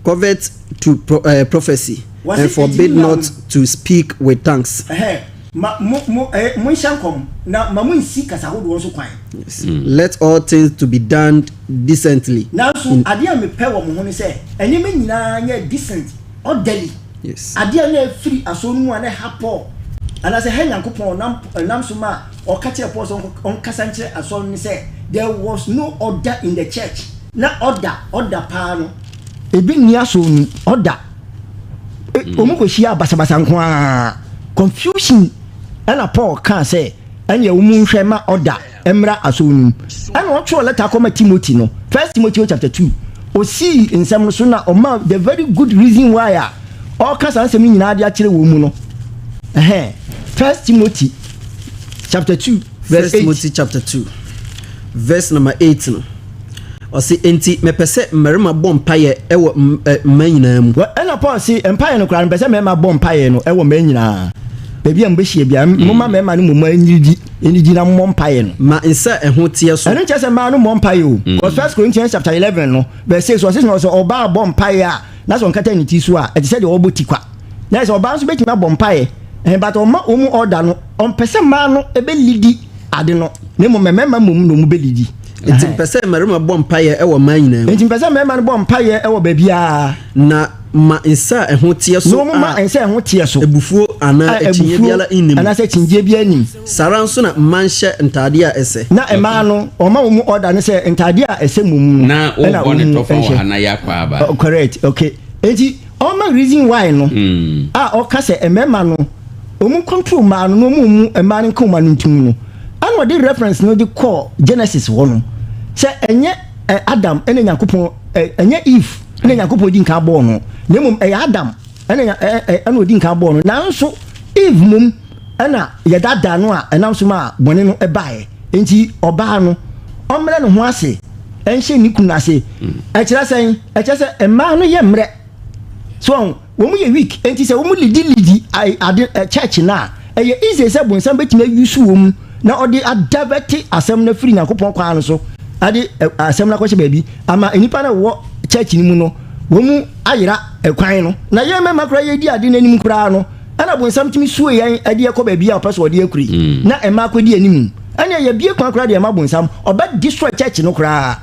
covet to pro, prophecy, Wɔse and enti forbid me not nuanom. to speak with tongues. Ɛhɛn, ma mo, mo, eh, monhyɛ nkɔm, na ma monnsi kasa hodoɔ nso kwan. Yes. Let all things to be done decently. Nanso In. adeɛ a mepɛ wɔ mo ho ne sɛ, nneɛma nyinaa nyɛ decent, orderly. Yes. Adeɛ a na ɛfiri asɔre no mu a na ɛha Paul, anaasɛ ɛha Nyankopɔn, nam, ɛnam so ma ɔka kyerɛɛ Paul sɛ ɔnkasa nkyerɛ asɔre no ne sɛ, there was no order in the church. Na order, order paa no, ebi nni asɔre no mu, order. Wɔn kɔhyiaa basabasa nko ara, confusion, ɛna Paul kaa sɛ, ɛneɛ wɔn nhwɛ ma order mmra asɔre no mu. Ɛna ɔtwerɛ lɛta kɔma Timothy no, First Timothy chapter 2, ɔsii nsɛm no so na ɔma the very good reason why a ɔreka saa nsɛm no nyinaa de akyerɛ wɔn mu no. Ɛhɛn, First Timothy chapter 2 verse First 8. Timothy chapter 2 verse number 8 no, ɔse, Enti mepɛ sɛ mmarima bɔ mpaeɛ wɔ mmaa nyinaa mu. Ɛna Paul se, mpaeɛ no koraa no, mepɛ sɛ mmarima bɔ mpaeɛ no wɔ mmaa nyinaa. Baabi a mobɛhyia biara, momma mmarima no mmom anyiridi. Ɛnni gyina mmɔ mpaeɛ no. Ma nsa a ɛho teɛ so. Ɛno nkyerɛ sɛ mmaa no mmɔ mpaeɛ o. Because First Corinthians chapter 11 no verse 6 ɔse sɛ ɔbaa bɔ mpaeɛ a na sɛ ɔnkata ne ti so a ɛte sɛ deɛ ɔrebɔ ti kwa. Na sɛ ɔbaa nso bɛtumi abɔ mpaeɛ eh, but ɔma wɔn mu order no ɔmpɛ sɛ mmaa no bɛlidi ade no na mmom mmarima mmom na wɔn bɛlidi. Nti mpɛ sɛ mmarima bɔ mpaeɛ wɔ mmaa nyinaa mu. Nti mpɛ sɛ mmarima no bɔ mpaeɛ wɔ baabiara. Na ma nsa a ɛho teɛ so a. Na wɔmma nsa a ɛho teɛ so. Abufuo anaa akyinnyeɛ biara nni mu. Anaasɛ akyinnyeɛ biara nni mu. Saa ara nso na mma nhyɛ ntaadeɛ a ɛsɛ. Na mmaa no, wɔma wɔn mu order no sɛ ntaadeɛ a ɛsɛ mmom no. Na wobɔ ne tɔfa wɔ ha na yɛakɔ aba. Correct, okay. Enti ɔma reason why no a ɔka sɛ mmarima no wɔn control mmaa no na wɔn mu mmaa no nka wɔn ano ntum no, ɛna ɔde reference no de kɔɔ Genesis hɔ no sɛ ɛnyɛ Adam ɛna Nyankopɔn ɛnyɛ Eve ɛna Nyankopɔn di nkan bɔɔ no, na mmom ɛyɛ Adam ɛna ɛna ɔdi nkan bɔɔ no, nanso Eve mmom ɛna yɛdaadaa no a ɛnam so maa bɔne no ɛbaeɛ. Enti ɔbaa no ɔmmrɛ ne ho ase ɛnhyɛ ne kunu ase. Ɛkyerɛ sɛn? Ɛkyerɛ sɛ mmaa no yɛ mmerɛ. So wɔn wɔn yɛ weak. Enti sɛ wɔn lidi lidi ade church no a, ɛyɛ easy sɛ bonsam bɛtumi ayusu wɔn. na ɔde adavɛte asɛm no afiri Nyankopɔn kwan no so ade asɛm no akɔhyɛ baabi ama nnipa no wɔ church no mu no wɔn mu ayera kwan no. Na yɛn mmarima koraa yɛdi ade no anim koraa no, ɛna bonsam tumi sue yɛn de yɛkɔ baabi a ɔpɛ sɛ ɔde akuri mm. na mmaa kɔdi anim. Ɛnna yɛbie kwan koraa deɛ ɛma bonsam ɔbɛ destroy church no koraa.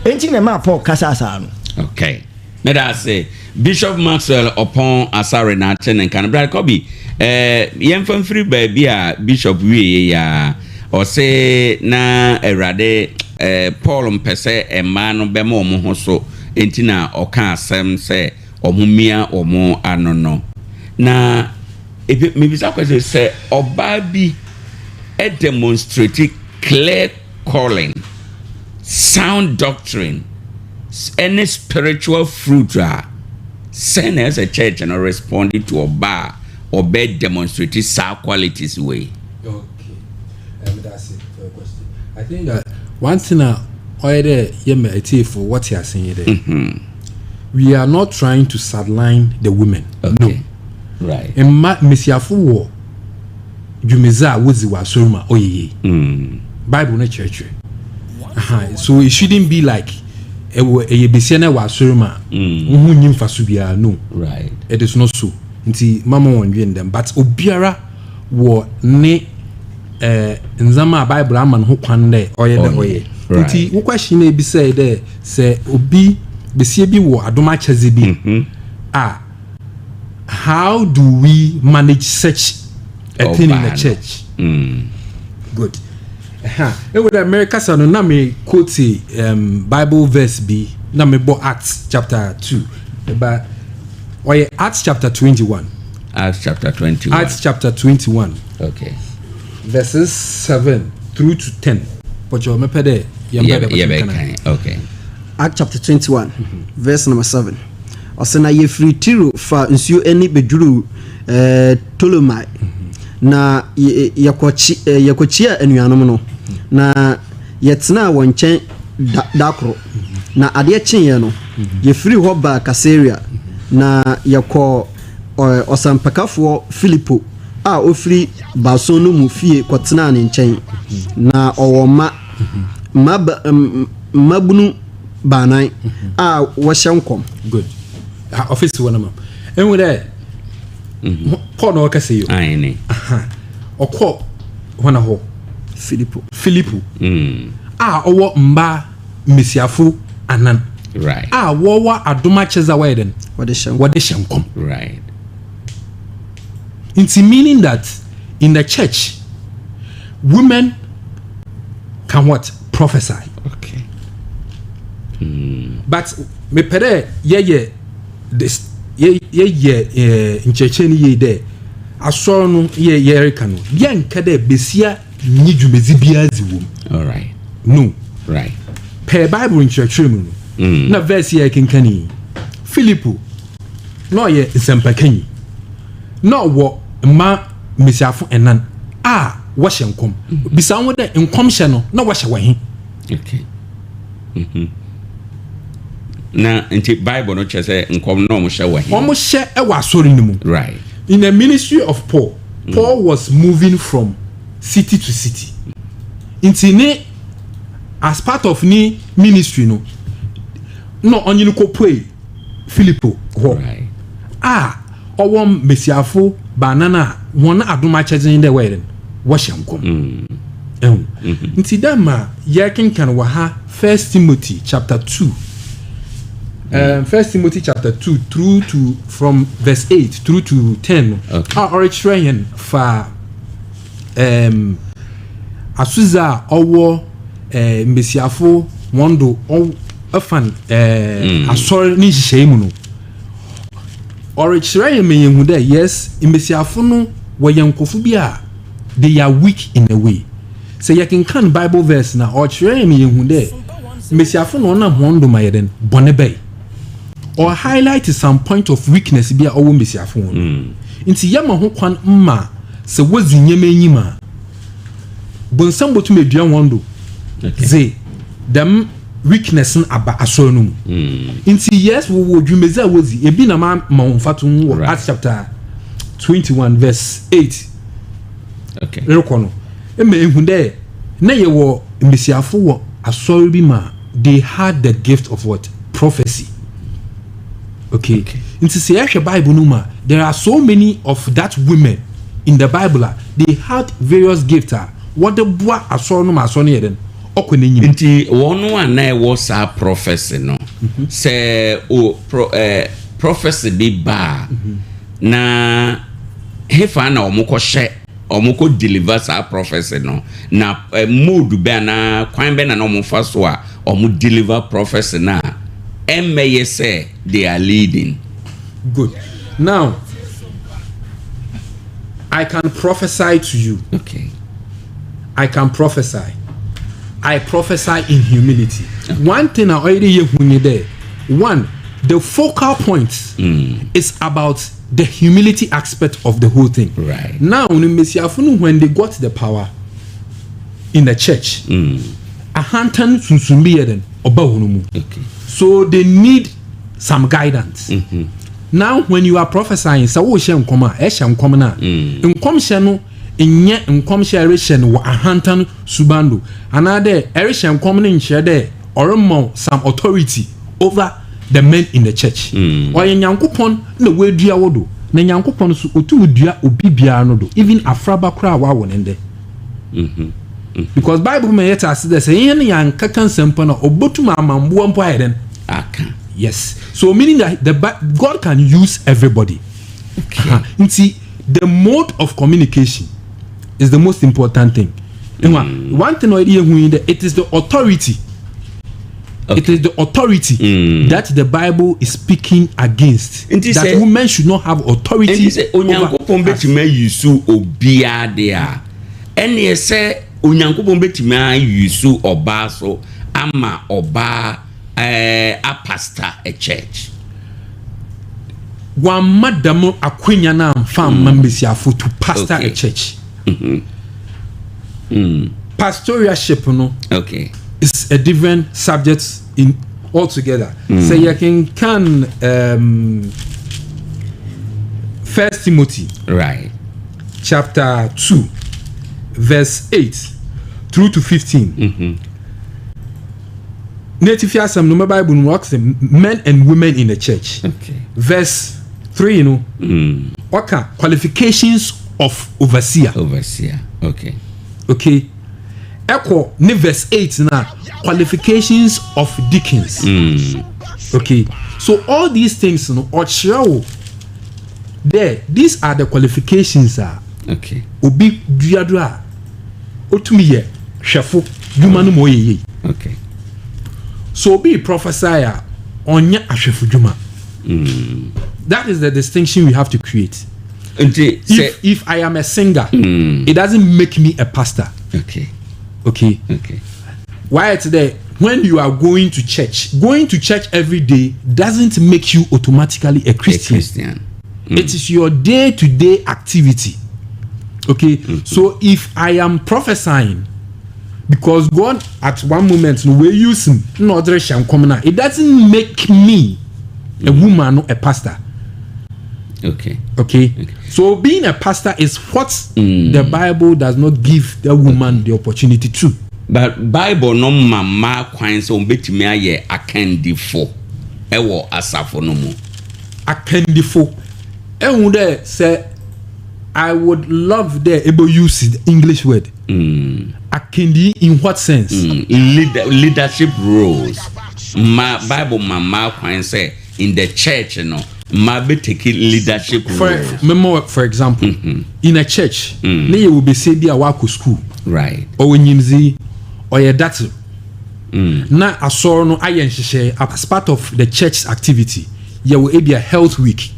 Enti na ɛmaa Paul kasa saa no. Okay. Meda ase. Bishop Maxwell Ɔpɔn Asare na ate ne nka no. Brad Kobe, eh, yɛmfa mfiri baabi a Bishop wieɛ yi a, ɔse na Awurade eh, Paul mpɛ sɛ mmaa no bɛma wɔn ho so, enti na ɔka asɛm sɛ wɔn mia wɔn ano no. Na ebi mebisa kwɛsɛ sɛ ɔbaa bi demonstrate clear calling, sound doctrine, ɛne spiritual fruit a, sɛn na ɛsɛ church no respond to ɔba a ɔbɛ demonstrate saa qualities wei? Okay. That's it for your question. I think that one thing a ɔyɛ dɛ yɛ ma atiefo wɔte ase nye dɛ mm-hmm. we are not trying to sideline the women. Okay. No. Right. Mma mmesiafo wɔ dwumadzi a wodzi wɔ asɔr mu a ɔyɛ yie. Mm. Bible no kyerɛkyerɛ. So it shouldn't be like ɛwɔ ɛyɛ besia na ɛwɔ asɔr mu a mm. wohu nyi mfaso biara no. Right. It is not so. Nti mama wɔn dwen dɛm but obiara wɔ ne eh, ndzɛmba a Bible ama no ho kwan dɛ ɔyɛ dɛ ɔyɛ. Nti wo question na ebisa dɛ sɛ obi besia bi wɔ adom akyɛdze bi mm-hmm. a how do we manage such a thing in the church? Good. Ewu dɛ merekasa no na me quote Bible verse bi na mebɔ Acts chapter 2. But ɔyɛ Acts chapter 21. Acts chapter 21. Acts chapter 21. Okay. Verses 7 through to 10. Pɔkyɛ mepɛ dɛ yɛmpɛ dɛ bɛkan. Okay. Act chapter 21, verse number 7. Ɔsɛ na yɛfiri Tiro fa nsuo ani bɛduruu eh, Ptolemae, na yɛkɔkyiaa anuanom no, na yɛtenaa wɔn nkyɛn da, da koro. Na adeɛ kyeeɛ no, yɛfirii hɔ baa Kaesarea, na yɛkɔɔ ɔsɛmpakafoɔ Filipo a ɔfiri Baason no mu fie kɔtenaa ne nkyɛn. Na ɔwɔ mma, mmabunu baanan a wɔhyɛ nkɔm. Good. Ha office wɔ no ma. Ehu dɛ Paul na ɔkasa yi o. Aane. Ɔkɔ hɔn hɔ. Filipo. Filipo. A ɔwɔ mba mbesiafo anan. Right. A wɔwɔ adom akyɛdze a wɔyɛ dɛn? Wɔde hyɛ nkɔm. Wɔde hyɛ nkɔm. Right. Nti meaning that in the church women can what? Prophesy. Okay. But mepɛ dɛ yɛyɛ this yɛyɛ eh, nkyerɛkyerɛ no yie dɛ asɔr no yɛ yɛreka no yɛnka dɛ besia nye dwumadzi biara dzi wɔ mu. All right. No. Right. Pɛɛ Bible nkyerɛkyerɛ mu no. Na verse yɛ kenkan yi. Filipo na ɔyɛ nsɛmpakanyi. Na ɔwɔ mma mbesiafo ɛnan a wɔhyɛ nkɔm. Bisa ho dɛ nkɔmhyɛ no na wɔhyɛ wɔ he? Okay. Mm-hmm. Na nti Bible no kyerɛ sɛ nkɔm na wɔn hyɛ wɔ he? Wɔn hyɛ wɔ asɔre no mu. Right. In the ministry of Paul, Paul was moving from city to city. Nti ne as part of ne ministry no, na ɔnye no kɔpuei Filipo hɔ Right. a ɔwɔ mbesiafo baanan a hɔn adom akyɛdze nye dɛ wɔyɛ dɛn wɔhyɛ nkɔm. Ɛho. Nti dɛ ma yɛrekenkan wɔ ha First Timothy chapter 2. First Timothy chapter 2 through to from verse 8 through to 10 no. Okay. A ɔrekyerɛ yɛn fa asodzi a ɔwɔ mbesiafo hɔn do ɔfan asɔr ne nhyehyɛe mu no. Ɔrekyerɛ yɛn ma yɛhu dɛ yes, mbesiafo no wɔyɛ nkorɔfo bi a they are weak in a way. Sɛ yɛkenkan Bible verse na ɔkyerɛ yɛn ma yɛhu dɛ mbesiafo na ɔnam hɔn do ma yɛ dɛn bɔne bɛyɛ. Or highlight some point of weakness bi a ɔwɔ mbesiafo hɔn. Nti yɛma ho kwan ma sɛ wodzi nneɛma enyim a, bonsam botum edua hɔn do dze dɛm weakness no aba asɔr no mu. Nti yes, wɔwɔ dwumadzi a wodzi. Ebi na ma ma wɔn mfatoho wɔ Right. Acts chapter 21 verse 8 Okay. rekɔ no. Ɛma ehu dɛ na yɛwɔ mbesiafo wɔ asɔre bi ma they had the gift of what? Prophecy. Okay. Nti sɛ yɛhwɛ Bible no mu a, there are so many of that women in the Bible a they had various gifts a wɔde boa asɔre no ma asɔre no yɛ dɛn? Ɔkɔ n'enyim. Nti wɔn a na ɛwɔ saa prophecy no, sɛ o pro prophecy bi ba a, na hefa na wɔn kɔ hyɛ, wɔn kɔ deliver saa prophecy no, na mode bɛ anaa kwan bɛ na na wɔn fa so a wɔn deliver prophecy na ɛmmɛyɛ sɛ they are leading? Good. Now, I can prophesy to you. I can prophesy. I prophesy in humility. One thing I already hear there. One, the focal point is about the humility aspect of the whole thing. Now, when they got the power in the church, ahantan sunsun bi yɛ den ɔba wɔn mu. So they need some guidance. Now, when you are prophesying, sɛ wohyɛ nkɔm a, ɛhyɛ nkɔm no a, nkɔmhyɛ no nyɛ nkɔmhyɛ a ɛrehyɛ no wɔ ahantan suban do, anaadɛ ɛrehyɛ nkɔm no nkyerɛ dɛ ɔrema wo some authority over the men in the church. Ɔyɛ Nyankopɔn na wɔadua wo do, na Nyankopɔn nso otum dua obi biara no do, even afraba koraa a wawo ne ndɛ, because Bible ma yɛte ase dɛ sɛ yɛn ne yɛn ankaka nsɛmpa no a, ɔbɛtum ama mboa mpo ayɛ dɛn? Aka. Yes, so meaning that God can use everybody. Nti the mode of communication is the most important thing. One thing ɔyɛ yɛ hu yi dɛ it is the authority. It is the authority that the Bible is speaking against. Nti that women should not have authority. Nti sɛ Onyankopɔn bɛtumi ayi so obiara de a, ɛneɛ sɛ Onyankopɔn bɛtumi ayi so ɔbaa so ama ɔbaa apastor a church. Wamma dɛm akwanya no amfa amma mbesiafo to pastor a church. Pastoralship no is a different subject in altogether. Sɛ yɛkenkan First Timothy chapter 2 verse 8 through to 15. N'etifi asɛm no, mɛ Bible no wɔka sɛ men and women in the church. Verse 3 no, ɔka qualifications of overseer. Overseer. Okay. Okay. Ɛkɔ ne verse 8 na qualifications of deacons. Okay. So all these things no, ɔkyerɛ wo there, these are the qualifications a obi duado a otumi yɛ hwɛfo dwuma no ma ɔyɛ yie. So obi prophesy a, ɔnyɛ ahwɛfo dwuma. That is the distinction we have to create. Nti sɛ If I am a singer, it doesn't make me a pastor. Okay. Why it's there when you are going to church, going to church every day doesn't make you automatically a Christian. A Christian. It is your day-to-day activity. Okay. So if I am prophesying, because God at one moment no we use him no other it doesn't make me a woman or a pastor. Okay. So being a pastor is what the Bible does not give the woman the opportunity to. But Bible no ma mmaa kwan sɛ wɔbɛtumi ayɛ akandifo ɛwɔ asafo no mu? Akandifo. Ehu dɛ sɛ I would love dɛ able use the English word. Akandi in what sense? Leadership roles. Ma Bible ma mmaa kwan sɛ in the church no, mmaa bɛtake leadership For roles. Memo, for example, in a church, ne yɛ wɔ besia bi a wakɔ school. Ɔwɔ nyimdzi, ɔyɛ date. Na asɔre no ayɛ nhyehyɛ as part of the church activity. Yɛwɔ ebi a health week.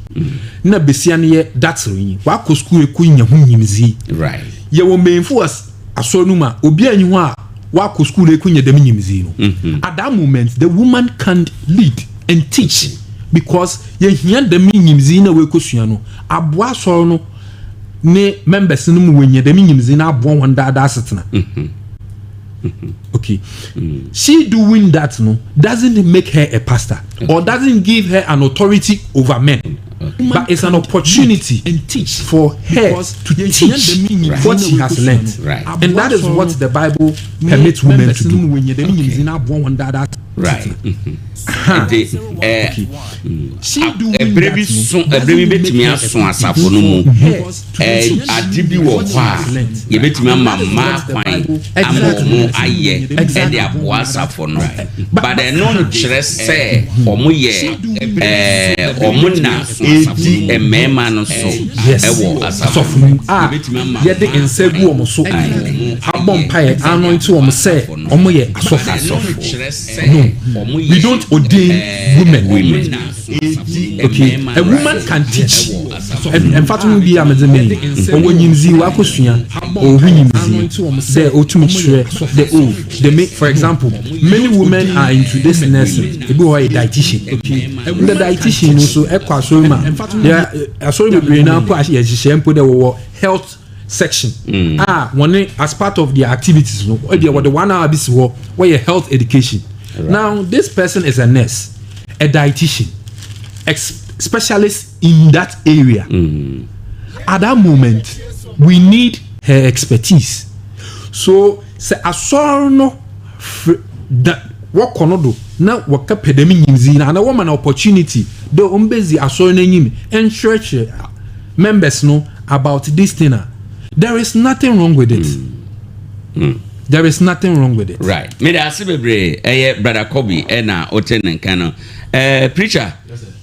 Na besia no yɛ date yi. Wakɔ school ekɔ nya ho nyimdzi. Yɛwɔ mbanyinfo wɔ asɔre no mu a obi anyi hɔ a wakɔ school ekɔ nya dɛm nyimdzi no. At that moment, the woman can lead and teach because yɛhia dɛm nyimdzi na wɔekɔ sua no aboa asɔre no ne members no mu wɔnya dɛm nyimdzi na aboa wɔn daadaa asetena. Okay, she doing that no doesn't make her a pastor or doesn't give her an authority over men. But it's an opportunity for her to teach what she has learned. And that is what the Bible permits women to do. Right. Nti ɛberɛ bi so, ɛberɛ bi bɛtumi aso asafo no mu, ade bi wɔ hɔ a yɛbɛtumi ama mmaa kwan ama ɔmo ayɛ ɛde aboa asafo no, but ɛno nkyerɛ sɛ ɔmo yɛ ɔmo na edi mmarima no so ɛwɔ asafo no a yɛde nsa gu wɔn so abɔ mpaeɛ anoint wɔn sɛ wɔn yɛ asɔfo. No, we don't ordain women. Women. Okay, a woman can teach. Mfato bi a medze me ɔwɔ nyimzi, wakɔsua, ɔwɔ nyimzi sɛ ɔtumi kyerɛ the o the me. For example, many women are into this nursing. Ebi wɔ hɔ yɛ dietitian. The dietitian no nso ɛkɔ asɔre mu a, asɔre bebree naa kɔ ahyɛ nhyehyɛ mpo dɛ wɔwɔ health section a wɔne as part of their activities no, ɛdeɛ wɔde one hour bi si hɔ, wɔyɛ health education. Now this person is a nurse, a dietitian, specialist in that area. At that moment we need her expertise. So sɛ asɔre no da wɔkɔ no do na wɔka pɛ dɛm nyimzi na ana wɔma no opportunity dɛ ɔmbɛzi asɔre no anim nkyerɛkyerɛ members no about this thing a, there is nothing wrong with it. There is nothing wrong with it. Right, mede ase bebree. Ɛyɛ Brother Kobi ɛna ɔte ne nka no. Preacher,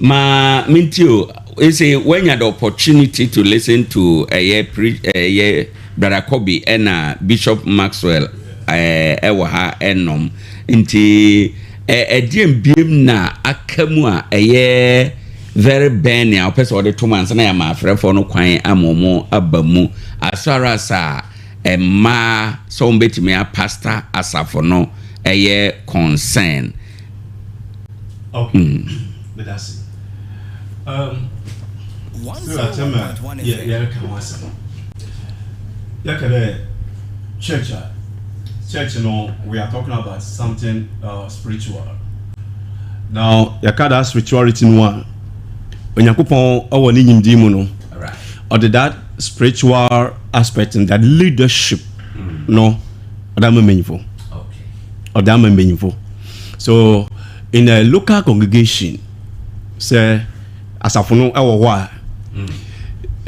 ma minti o, ɛsɛ wanya the opportunity to listen to ɛyɛ pre ɛyɛ Brother Kobi ɛna Bishop Maxwell ɛwɔ ha ɛnom. Nti ɛdeɛ mbiem na aka mu a ɛyɛ very burning a wɔpɛ sɛ wɔde to mu ansa na yɛama afrɛfoɔ no kwan ama wɔn aba mu, as far as a mmaa sɛ wɔn bɛtumi apastor asafo no ɛyɛ concern? Okay. Medase. So asɛm a yɛreka ho asɛm. Yɛka dɛ church a, church no, we are talking about something spiritual. Now yɛka that spirituality no a, Onyankopɔn ɛwɔ ne nyimdii mu no, ɔde that spiritual aspect and that leadership no ɔde ama mmanyinfo. Ɔde ama mmanyinfo. So in a local congregation, sɛ asafo no ɛwɔ hɔ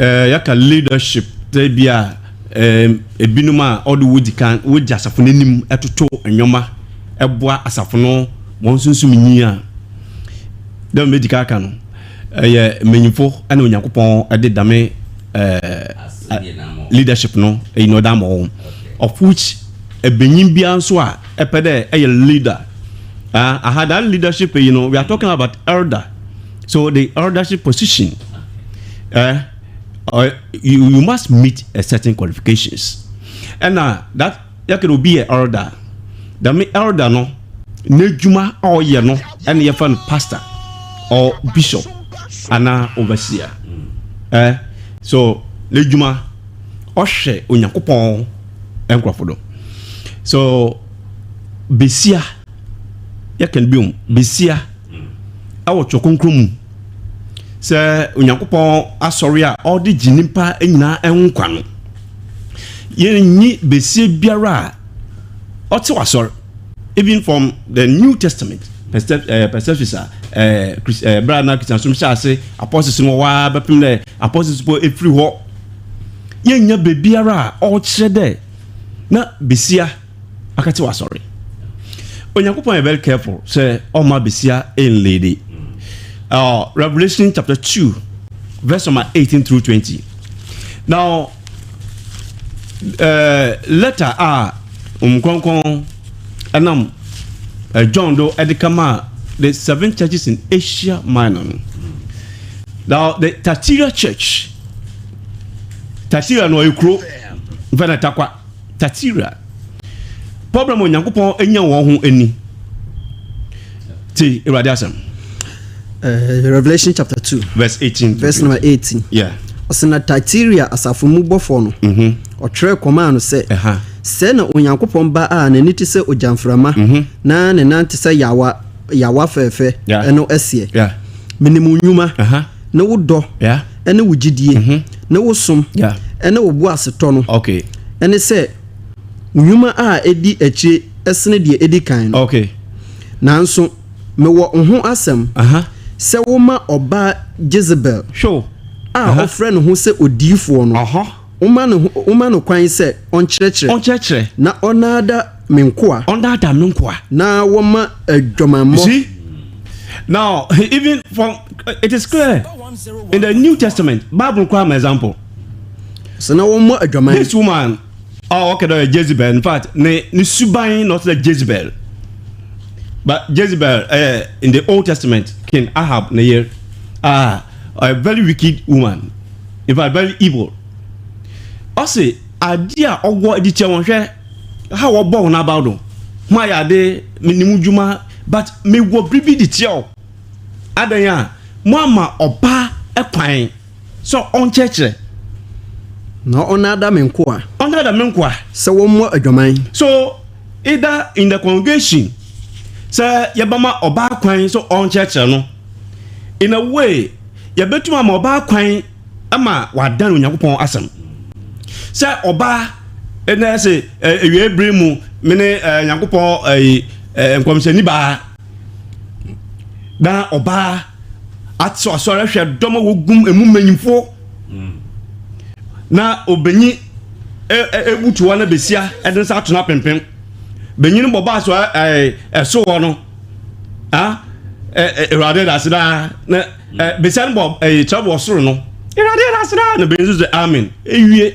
a, yɛka leadership sɛ bi a ebinom a ɔde wodi kan wodi asafo no anim, ɛtoto nneɛma, ɛboa asafo no wɔn sunsun nyi a, dɛm bɛdi kan aka no, ɛyɛ mmanyinfo ɛna Onyankopɔn ɛde dame leadership no ɛyi na ɔde ama wɔn, of which ebenyin biara nso a ɛpɛ dɛ ɛyɛ leader. Aha that leadership yi no, we are talking about elder. So the eldership position, you must meet a certain qualifications. Ɛna that yɛkɛ obi yɛ elder, dame elder no n'edwuma a ɔyɛ no ɛna yɛfrɛ no pastor or bishop anaa overseer. So n'edwuma ɔhwɛ Onyankopɔn nkurɔfo do. So besia, yɛka no biom, besia ɛwɔ Twerɛ Kronkron mu sɛ Onyankopɔn asɔre a ɔde gye nipa nyinaa nkwa no, yɛnyi besia biara a ɔte wasɔre. Even from the New Testament perceptions a bere a na Christian som hyɛ ase, apostles no wɔ hɔ a, bɛpem dɛ apostles po efiri hɔ, yɛnya beebiara a ɔrekyerɛ dɛ na besia akate wasɔre. Onyankopɔn yɛ very careful sɛ ɔma besia nlead. Revelation chapter 2 verse number 18 through 20. Now letter a Nkronkron ɛnam John do ɛde kama the seven churches in Asia Minor no. Now the Thyatira church, Thyatira no ɔyɛ kuro nfɛ na Takwa. Thyatira problem, Onyankopɔn anya wɔn ho ani te Awurade asɛm. Revelation chapter 2 verse 18 verse number 18. Ɔsɛ na Thyatira asafo mu bɔfoɔ no, ɔtwerɛ kɔmaa no sɛ, sɛ na Onyankopɔn ba a n'ani te sɛ ogyamframa na ne nan te sɛ yawa yawa fɛɛfɛ ɛno ɛseɛ, menim wo nnwuma. Ne wo dɔ ne wo gyidie ne wo som ne wo boasetɔ no, ne sɛ wo nnwuma a ɛdi akyire sene deɛ ɛdi kan no. Nanso mewɔ wo ho asɛm sɛ woma ɔbaa Jezebel a ɔfrɛ ne ho sɛ odiyifoɔ no, woma ne ho, woma no kwan sɛ ɔnkyerɛkyerɛ Ɔnkyerɛkyerɛ. na ɔnnaada me nkoa. Ɔnnaadaa me nkoa. Na wɔma adwamammɔ. You see? Now, even from, it is clear in the New Testament, Bible koraa ma example. Sɛ na wɔmmɔ adwaman. This woman, oh, okay, no, Jezebel. In fact, ne ne suban not like Jezebel. But Jezebel, in the Old Testament, King Ahab, ne year, ah, a very wicked woman. In fact, very evil. Ɔse ade a ɔwɔ de kyɛ wɔn hwɛ ha wɔbɔ wɔn abaw do ho ayɛ ade menim dwuma but mewɔ biribi de tia o adan a mo ama ɔbaa kwan sɛ ɔnkyerɛkyerɛ. Na ɔnnaada me nkoa. Ɔnnaada me nkoa. Sɛ wɔmmɔ adwaman. So either in the congregation sɛ yɛbɛma ɔbaa kwan sɛ ɔnkyerɛkyerɛ no in a way yɛbɛtum ama ɔbaa kwan ma wadan Onyankopɔn asɛm. Sɛ ɔbaa ɛna ɛsɛ awie bere mu mene Nyankopɔn ɛyi nkɔmhyɛni baa na ɔbaa ato asɔre hwɛ dɔm a wɔgum emu mmanyimfoɔ na ɔbɛnyi ebutu hɔ na besia ɛde nsa ato no apempem benyin bɔ baa so ɛso hɔ no ah awurade da ase daa na besia no bɔ ɛyi kyerɛ bɔ soro no awurade da ase daa na benyin nso sɛ amen ewie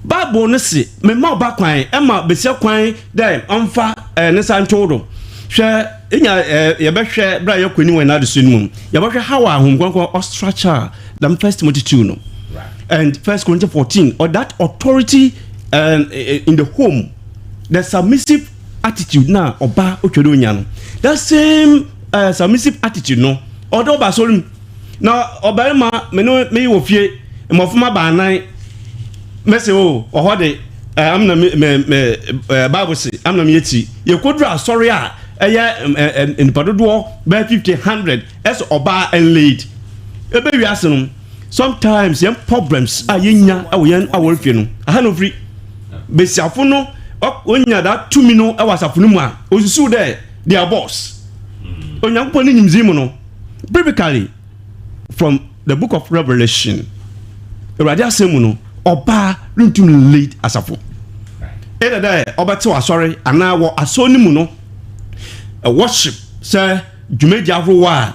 bible no se mema ɔba kwan ɛma besia kwan dɛ ɔmfa ne nsa ntow do hwɛ enya yɛbɛhwɛ bere a yɛkɔ anim wɔ yɛn adesua no mu yɛbɛhwɛ how a Honhom Kronkron ɔstructure dɛm First Timothy 2 no and First Corinthians 14 or that authority in the home, the submissive attitude na ɔba otwa dɛ onya no, that same submissive attitude no ɔdɛ ɔba asɔre mu na ɔbarima me ne me wɔ fie mmɔframma baanan mɛsɛ o ɔhɔ de amna me me me Bible se amna me yɛ ti yɛkɔduru asɔre a ɛyɛ nipa dodoɔ bɛyɛ 50 100 ɛsɛ ɔbaa ɛnlead ebe wiase no. Sometimes yɛn problems a yɛnya wɔ yɛn awɔrefie no aha na ofiri. Besiafo no onya da tumi no wɔ asafo no mu a osusuw dɛ they are boss. Onyankopɔn ne nyimdzee mu no, biblically from the book of Revelation, Awurade asɛm mu no, ɔbaa rentum lead asafo. Either dɛ ɔbɛtew asɔre anaa wɔ asɔr no mu no worship sɛ dwumadzi ahorow a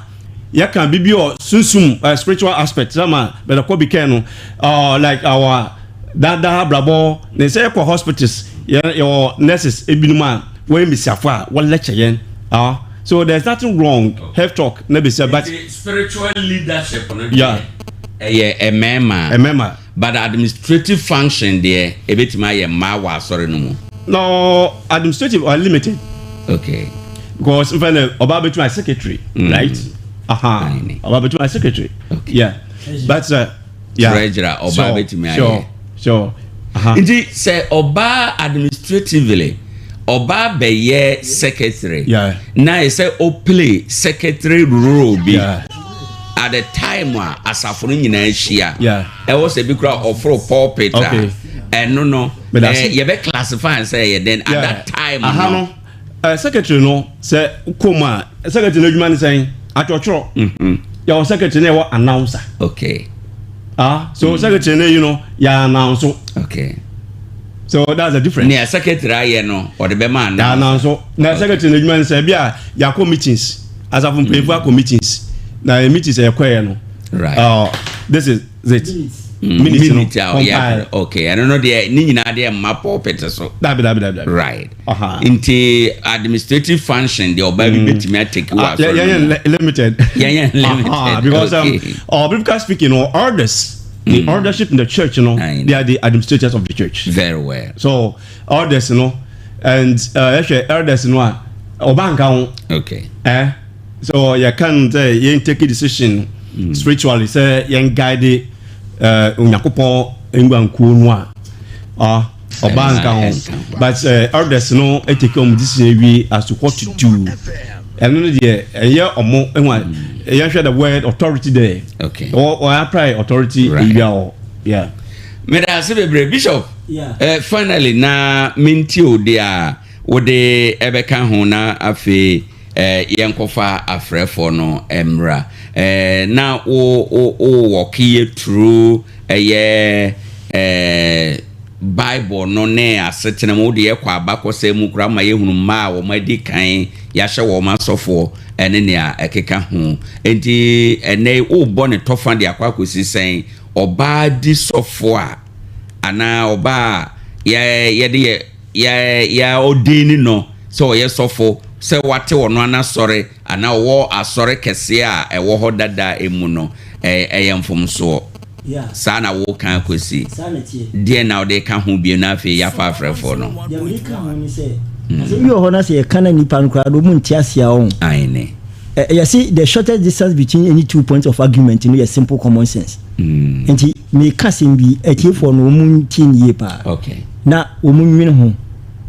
yɛka biribi wɔ sunsum spiritual aspect sɛ ma bɛdɛ kɔ bi kɛn no like our daadaa abrabɔ ne sɛ yɛkɔ hospitals yɛ yɛwɔ nurses ebinom a wɔyɛ mbesiafo a wɔ lecture yɛn so there's nothing wrong health talk na besia but Nti spiritual leadership no deɛ ɛyɛ mmarima. Mmarima. But administrative function deɛ ebetumi ayɛ mmaa wɔ asɔre no mu. No, administrative are limited. Because nfa na ɔbaa bɛtumi ayɛ secretary, right? Aha. Ɔbaa bɛtumi ayɛ secretary. Yeah. But yeah. Treasurer ɔbaa bɛtumi ayɛ. Sure. Aha. Nti sɛ ɔbaa administratively ɔbaa bɛyɛ secretary. Na yɛ sɛ o play secretary role bi. At the time a asafo no nyinaa hyia. Ɛwɔ sɛ bi kura ɔforo pulpit a ɛno no yɛbɛ classify sɛ yɛ den at that time no. Aha no secretary no sɛ kɔn mu a secretary no adwuma ne sɛn atwerɛtwerɛ. Yɛwɔ secretary na yɛwɔ announcer. Ah, so secretary no yi no yɛ announce. So that's the difference. Nea secretary ayɛ no ɔde bɛma announcer. Yɛ announce na secretary no adwuma ne sɛn bi a yɛakɔ meetings asafo mpanyinfo akɔ meetings na meetings a yɛkɔɛ no. This is it. Minute no compile. Okay, ɛno no deɛ ne nyinaa deɛ mma pulpit so. Dabi dabi dabi. Right. Nti administrative function deɛ ɔbaa bi bɛtumi atake wɔ asɔre no mu. Yɛyɛ limited. Yɛyɛ limited. Because biblically speaking, no, elders, the eldership in the church, they are the administrators of the church. Very well. So elders, and ɛhwɛ elders no a ɔbaa nka ho. So yɛ kan sɛ yɛn take decision spiritually sɛ yɛn guide Onyankopɔn nguankuo no a ɔbaa nka ho, but elders no take ɔmo decision wie as to what to do. Ɛno no deɛ ɛyɛ ɔmo ɛho a Yɛhwɛ the word authority there. Or apply authority. Right. Yeah. Meda ase bebree, Bishop. Finally na menti o de a wode ɛbɛka ho na afei yɛnkɔfa afrɛfoɔ no mmra na wo wo wo wɔke yɛ through ɛyɛ Bible no ne asetena mu, wode yɛkɔ abakɔsɛm mu koraa ma yɛhunu mmaa a wɔn adi kan yɛahyɛ wɔn asɔfoɔ ɛne nea ɛkeka ho. Nti ɛnɛ wobɔ ne tɔfa de akɔ akɔsi sɛn? Ɔbaa di sɔfoɔ a anaa ɔbaa a yɛ yɛde yɛ yɛ yɛ ɔdin no sɛ ɔyɛ sɔfo, sɛ wate ɔno anasɔre anaa ɔwɔ asɔre kɛseɛ a ɛwɔ hɔ dada emu no, ɛyɛ mfomsoɔ saa na woka akɔsi deɛ na wode ka ho bio na afei yɛafa afrɛfoɔ no? Deɛ mede ka ho ne sɛ, asɛm bi wɔ hɔ na sɛ yɛka na nipa no koraa no ɔmu nte aseɛ a ɔho Aene. Yɛse the shortest distance between any two points of argument no yɛ simple common sense. Nti meka asɛm bi, atiefoɔ no ɔmu ntie ne yie paa na ɔmu nwene ho.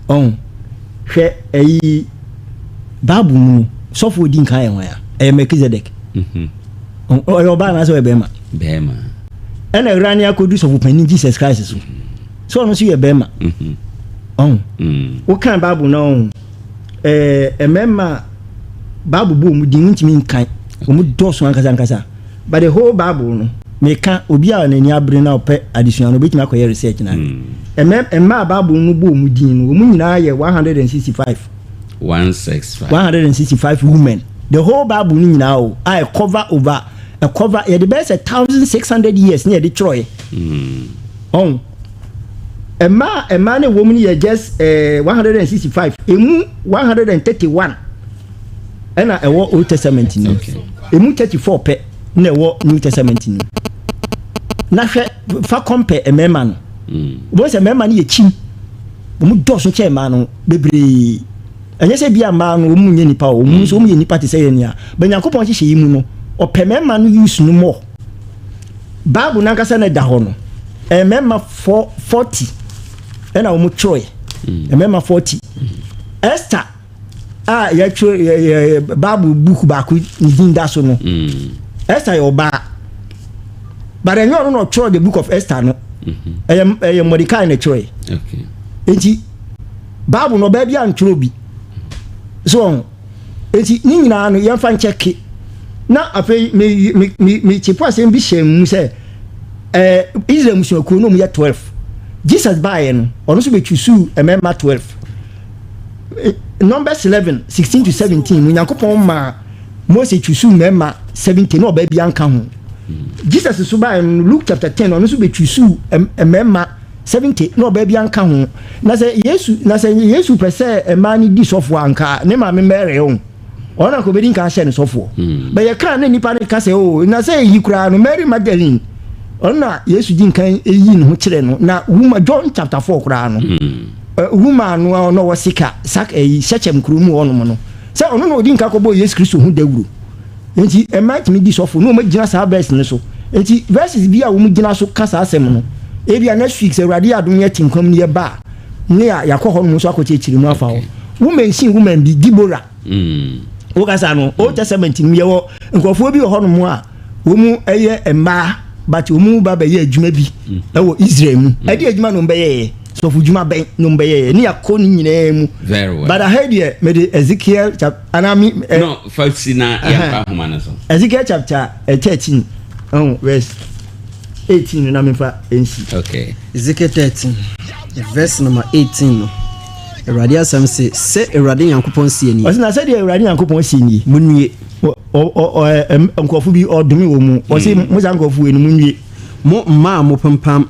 Ɔho hwɛ, ɛyi Bible mu no, sɔfoɔ di nkan yɛ hwan a? Ɛyɛ Melchizedek. Ɔyɛ ɔbaa anaasɛ ɔyɛ bɛrima? Bɛrima. Ɛna awura ne akɔdu sɔfo panin Jesus Christ so sɛ ɔno nso yɛ bɛrima. Ɔho wokan Bible na ɔho mmarima a Bible bɔ ɔmu din, wontumi nkan, ɔmu dɔɔso ankasa ankasa. But the whole Bible no, meka obi a n'ani abere na ɔpɛ adesua no, obɛtumi akɔyɛ research na mmaa a Bible no bɔ ɔmu din no, ɔmu nyinaa yɛ 165. 165. 165 women, the whole Bible no nyinaa o, a ɛcover over, ɛcover yɛde bɛyɛ sɛ 1600 years ne yɛde twerɛɛ. Ɔn mmaa no ɛwɔ mu no yɛ just 165. Emu 131 ɛna ɛwɔ Old Testament no, emu 34 pɛ na ɛwɔ New Testament no. Na hwɛ, fa compare mmarima no, wɔn sɛ mmarima no yɛ kyim, wɔn dɔɔso kyɛn mmaa no bebree. Ɛnyɛ sɛ bia mmaa no wɔn nyɛ nipa o, wɔn nso wɔn yɛ nipa te sɛ yɛn nia bɛ. Nyankopɔn hyehyɛ yi mu no, ɔpɛ mmarima no use no more. Bible nankasa na ɛda hɔ no, ɛyɛ mmarima 40 ɛna wɔn twerɛ, mmarima 40. Esther a yɛtwerɛ yɛ yɛ Bible book baako ne din da so no, Esther yɛ ɔbaa, but ɛnyɛ ɔno na ɔtwerɛ the Book of Esther no, ɛyɛ Mordecai na ɛtwerɛ. Nti Bible no, ɔbaa bi antwerɛ bi so ɔho. Nti ne nyinaa no, yɛmfa nkyɛke. Na afei me me me me kyepo asɛm bi hyɛ mu sɛ Israel musuakuo no mu yɛ 12. Jesus baeɛ no, ɔno nso bɛtwusu mmarima 12. Numbers 11 16 to 17 no, Nyankopɔn maa Mose twusu mmarima 70 na ɔbaa bi anka ho. Jesus nso baeɛ no, Luke chapter 10, ɔno nso bɛtwusu mmarima 70 na ɔbaa bi anka ho. Na sɛ Yesu pɛ sɛ mmaa no di sɔfoɔ anka ne maame Mary o, ɔno na kò bɛdi nka ahyɛ no sɔfoɔ. Bɛyɛ kaa ne nipa no ka sɛ o, na sɛ eyi koraa no, Mary Magdalene, ɔno na Yesu di nkan eyi ne ho kyerɛ no. Na woman, John chapter 4 koraa no, woman no a ɔno ɔwɔ sika sak ɛyi Sɛkyɛm kuro mu hɔnom no, sɛ ɔno na ɔdi nka kɔbɔ Yesu Kristo ho dawuro. Nti mmaa tumi di sɔfo na wɔn gyina saa verse no so. Nti verses bi a wɔn gyina so ka saa asɛm no, ebi a next week sɛ Awurade yɛ adom yɛ te nkwa mu ne yɛ ba a, ne a yɛakɔ hɔ nom nso akɔkyerɛkyerɛ mu afa hɔ. Women sin woman bi Deborah wokasa no, Old Testament no yɛwɔ nkurɔfoɔ bi wɔ hɔ nom a wɔn mu yɛ mmaa, but wɔn mu ba bɛyɛ adwuma bi ɛwɔ Israel mu. Ɛde adwuma na wɔn bɛyɛɛ, sɔfo dwuma bɛn na wɔn bɛyɛɛ ne yɛakɔ ne nyinaa mu. Very well. But aha deɛ, mede Ezekiel chapter anaa mi No, fa si na yɛmfa ahoma no so. Ezekiel chapter 13 ɛho verse 18 no na mefa nsi. Ezekiel 13 verse number 18 no, Awurade asɛm se, sɛ Awurade Nyankopɔn sie nie. Ɔsɛ na sɛdeɛ Awurade Nyankopɔn sie nie. Munnue. Nkurɔfo bi ɔdome wɔ mu, ɔse mo saa nkurɔfo wei no, munnue. Mo mmaa a mopempam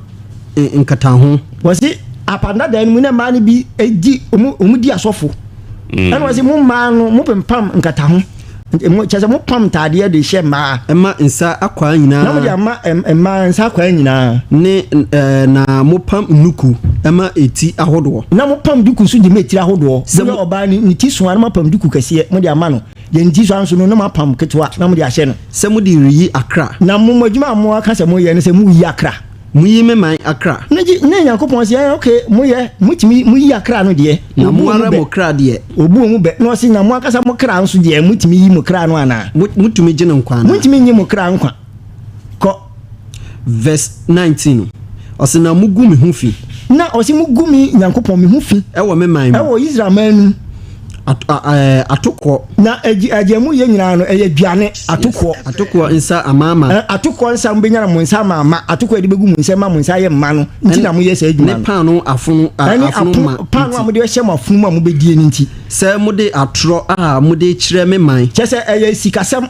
nkataho. Wɔse apam dadaa no mu na mmaa no bi di ɔmu di asɔfo. Ɛna wɔse mo mmaa no mopempam nkataho, kyerɛ sɛ mopam ntaadeɛ de hyɛ mmaa. Ɛma nsa akwaa nyinaa. Na mode ama mmaa nsa akwaa nyinaa. Ne na mopam nnuku ɛma eti ahodoɔ. Na mopam duku nso de ma etiri ahodoɔ. Sɛ ɔbaa ne ti so a, na mopam duku kɛseɛ mode ama no. Deɛ ne ti so nso no, na mapam ketewa na mode ahyɛ no. Sɛ mode reyi akra. Na mo adwuma a mo aka sɛ moyɛ no sɛ moyi akra. Muyi me man akra. Ne gye ne Nyankopɔn se, ɛɛ okay, moyɛ, motumi, moyi akra no deɛ. Na Obu mo wɔn ara bɛ. mo kra deɛ. Obu wɔn bɛ. Na ɔse, na mo ankasa mo kra nso deɛ, motumi yi mo kra no anaa? Mo, motumi gye no nkwa anaa? Montumi nye mo kra nkwa. Kɔ. Verse 19 no, ɔse, Na mugu me ho fi. Na ɔse, Mugu me Nyankopɔn me ho fi. Ɛwɔ me man mu. Ɛwɔ Israel man no mu. At, a, ɛɛ, atokoɔ. Na agyi, agye mu yɛ nyinaa no, ɛyɛ aduane, atokoɔ. Yes. Atokoɔ nsa amaama. Ɛ, atokoɔ nsa mobɛnya no mo nsa amaama, atokoɔ a yɛde bɛgu mo nsa ma mo nsa ayɛ mma no nti na moyɛ saa adwuma Ne no. paano afono, a, Ɛne afono apo, ma paano a nti. mode bɛhyɛ mo afono mu a mobɛdie no nti. Sɛ mode atorɔ a mode kyerɛ me man. Kyerɛ sɛ, ɛyɛ sikasɛm.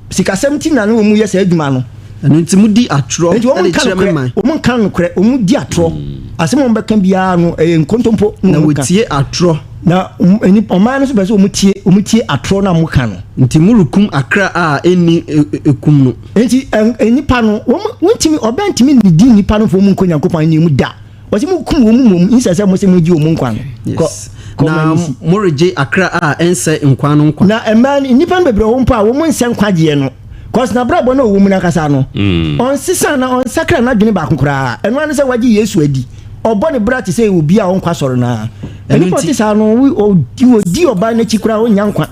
Sikasɛm nti na ne wɔn yɛ saa adwuma no. Ɛno nti modi atorɔ Nti wɔn de nka kyerɛ me nokorɛ, man. wɔn nka nokorɛ, wɔn di atorɔ. Asɛm a wɔn bɛka biara no ɛyɛ nkontompo na Na wɔn ka. wɔtie atorɔ. Na ɔman no nso pɛ sɛ wɔn tie, wɔn tie atorɔ no a wɔka no. Nti morekum akra a ɛnni kum no. Nti nnipa no, wɔn wɔntumi, ɔbɛ ntumi nnidi nnipa no mfa wɔn nkɔ Nyankopɔn ahenni mu da. Wɔsi mo kum wɔn mmom nsɛ sɛ mo se mo gye wɔn nkwa no. Kɔ, Yes. kɔ Na ma nisi. moregye akra a ɛnsɛ nkwa no nkwa. Na mmaa no, nnipa no bebree wɔ hɔ mpo a wɔn nsɛ nkwagyeɛ no. Cause n'abrabɔ no a ɔwɔ mu no ankasa no, ɔnsesa na ɔnsakra n'adwene baako koraa. Ɛno ara ne sɛ wagye Yesu adi. Ɔbɔ ne bra te sɛ obi a ɔnkɔ asɔre no ara. Ɛno Nnipa a nti- ɔte saa no, ɔdi ɔdi ɔbaa no akyi koraa ɔnnya nkwa.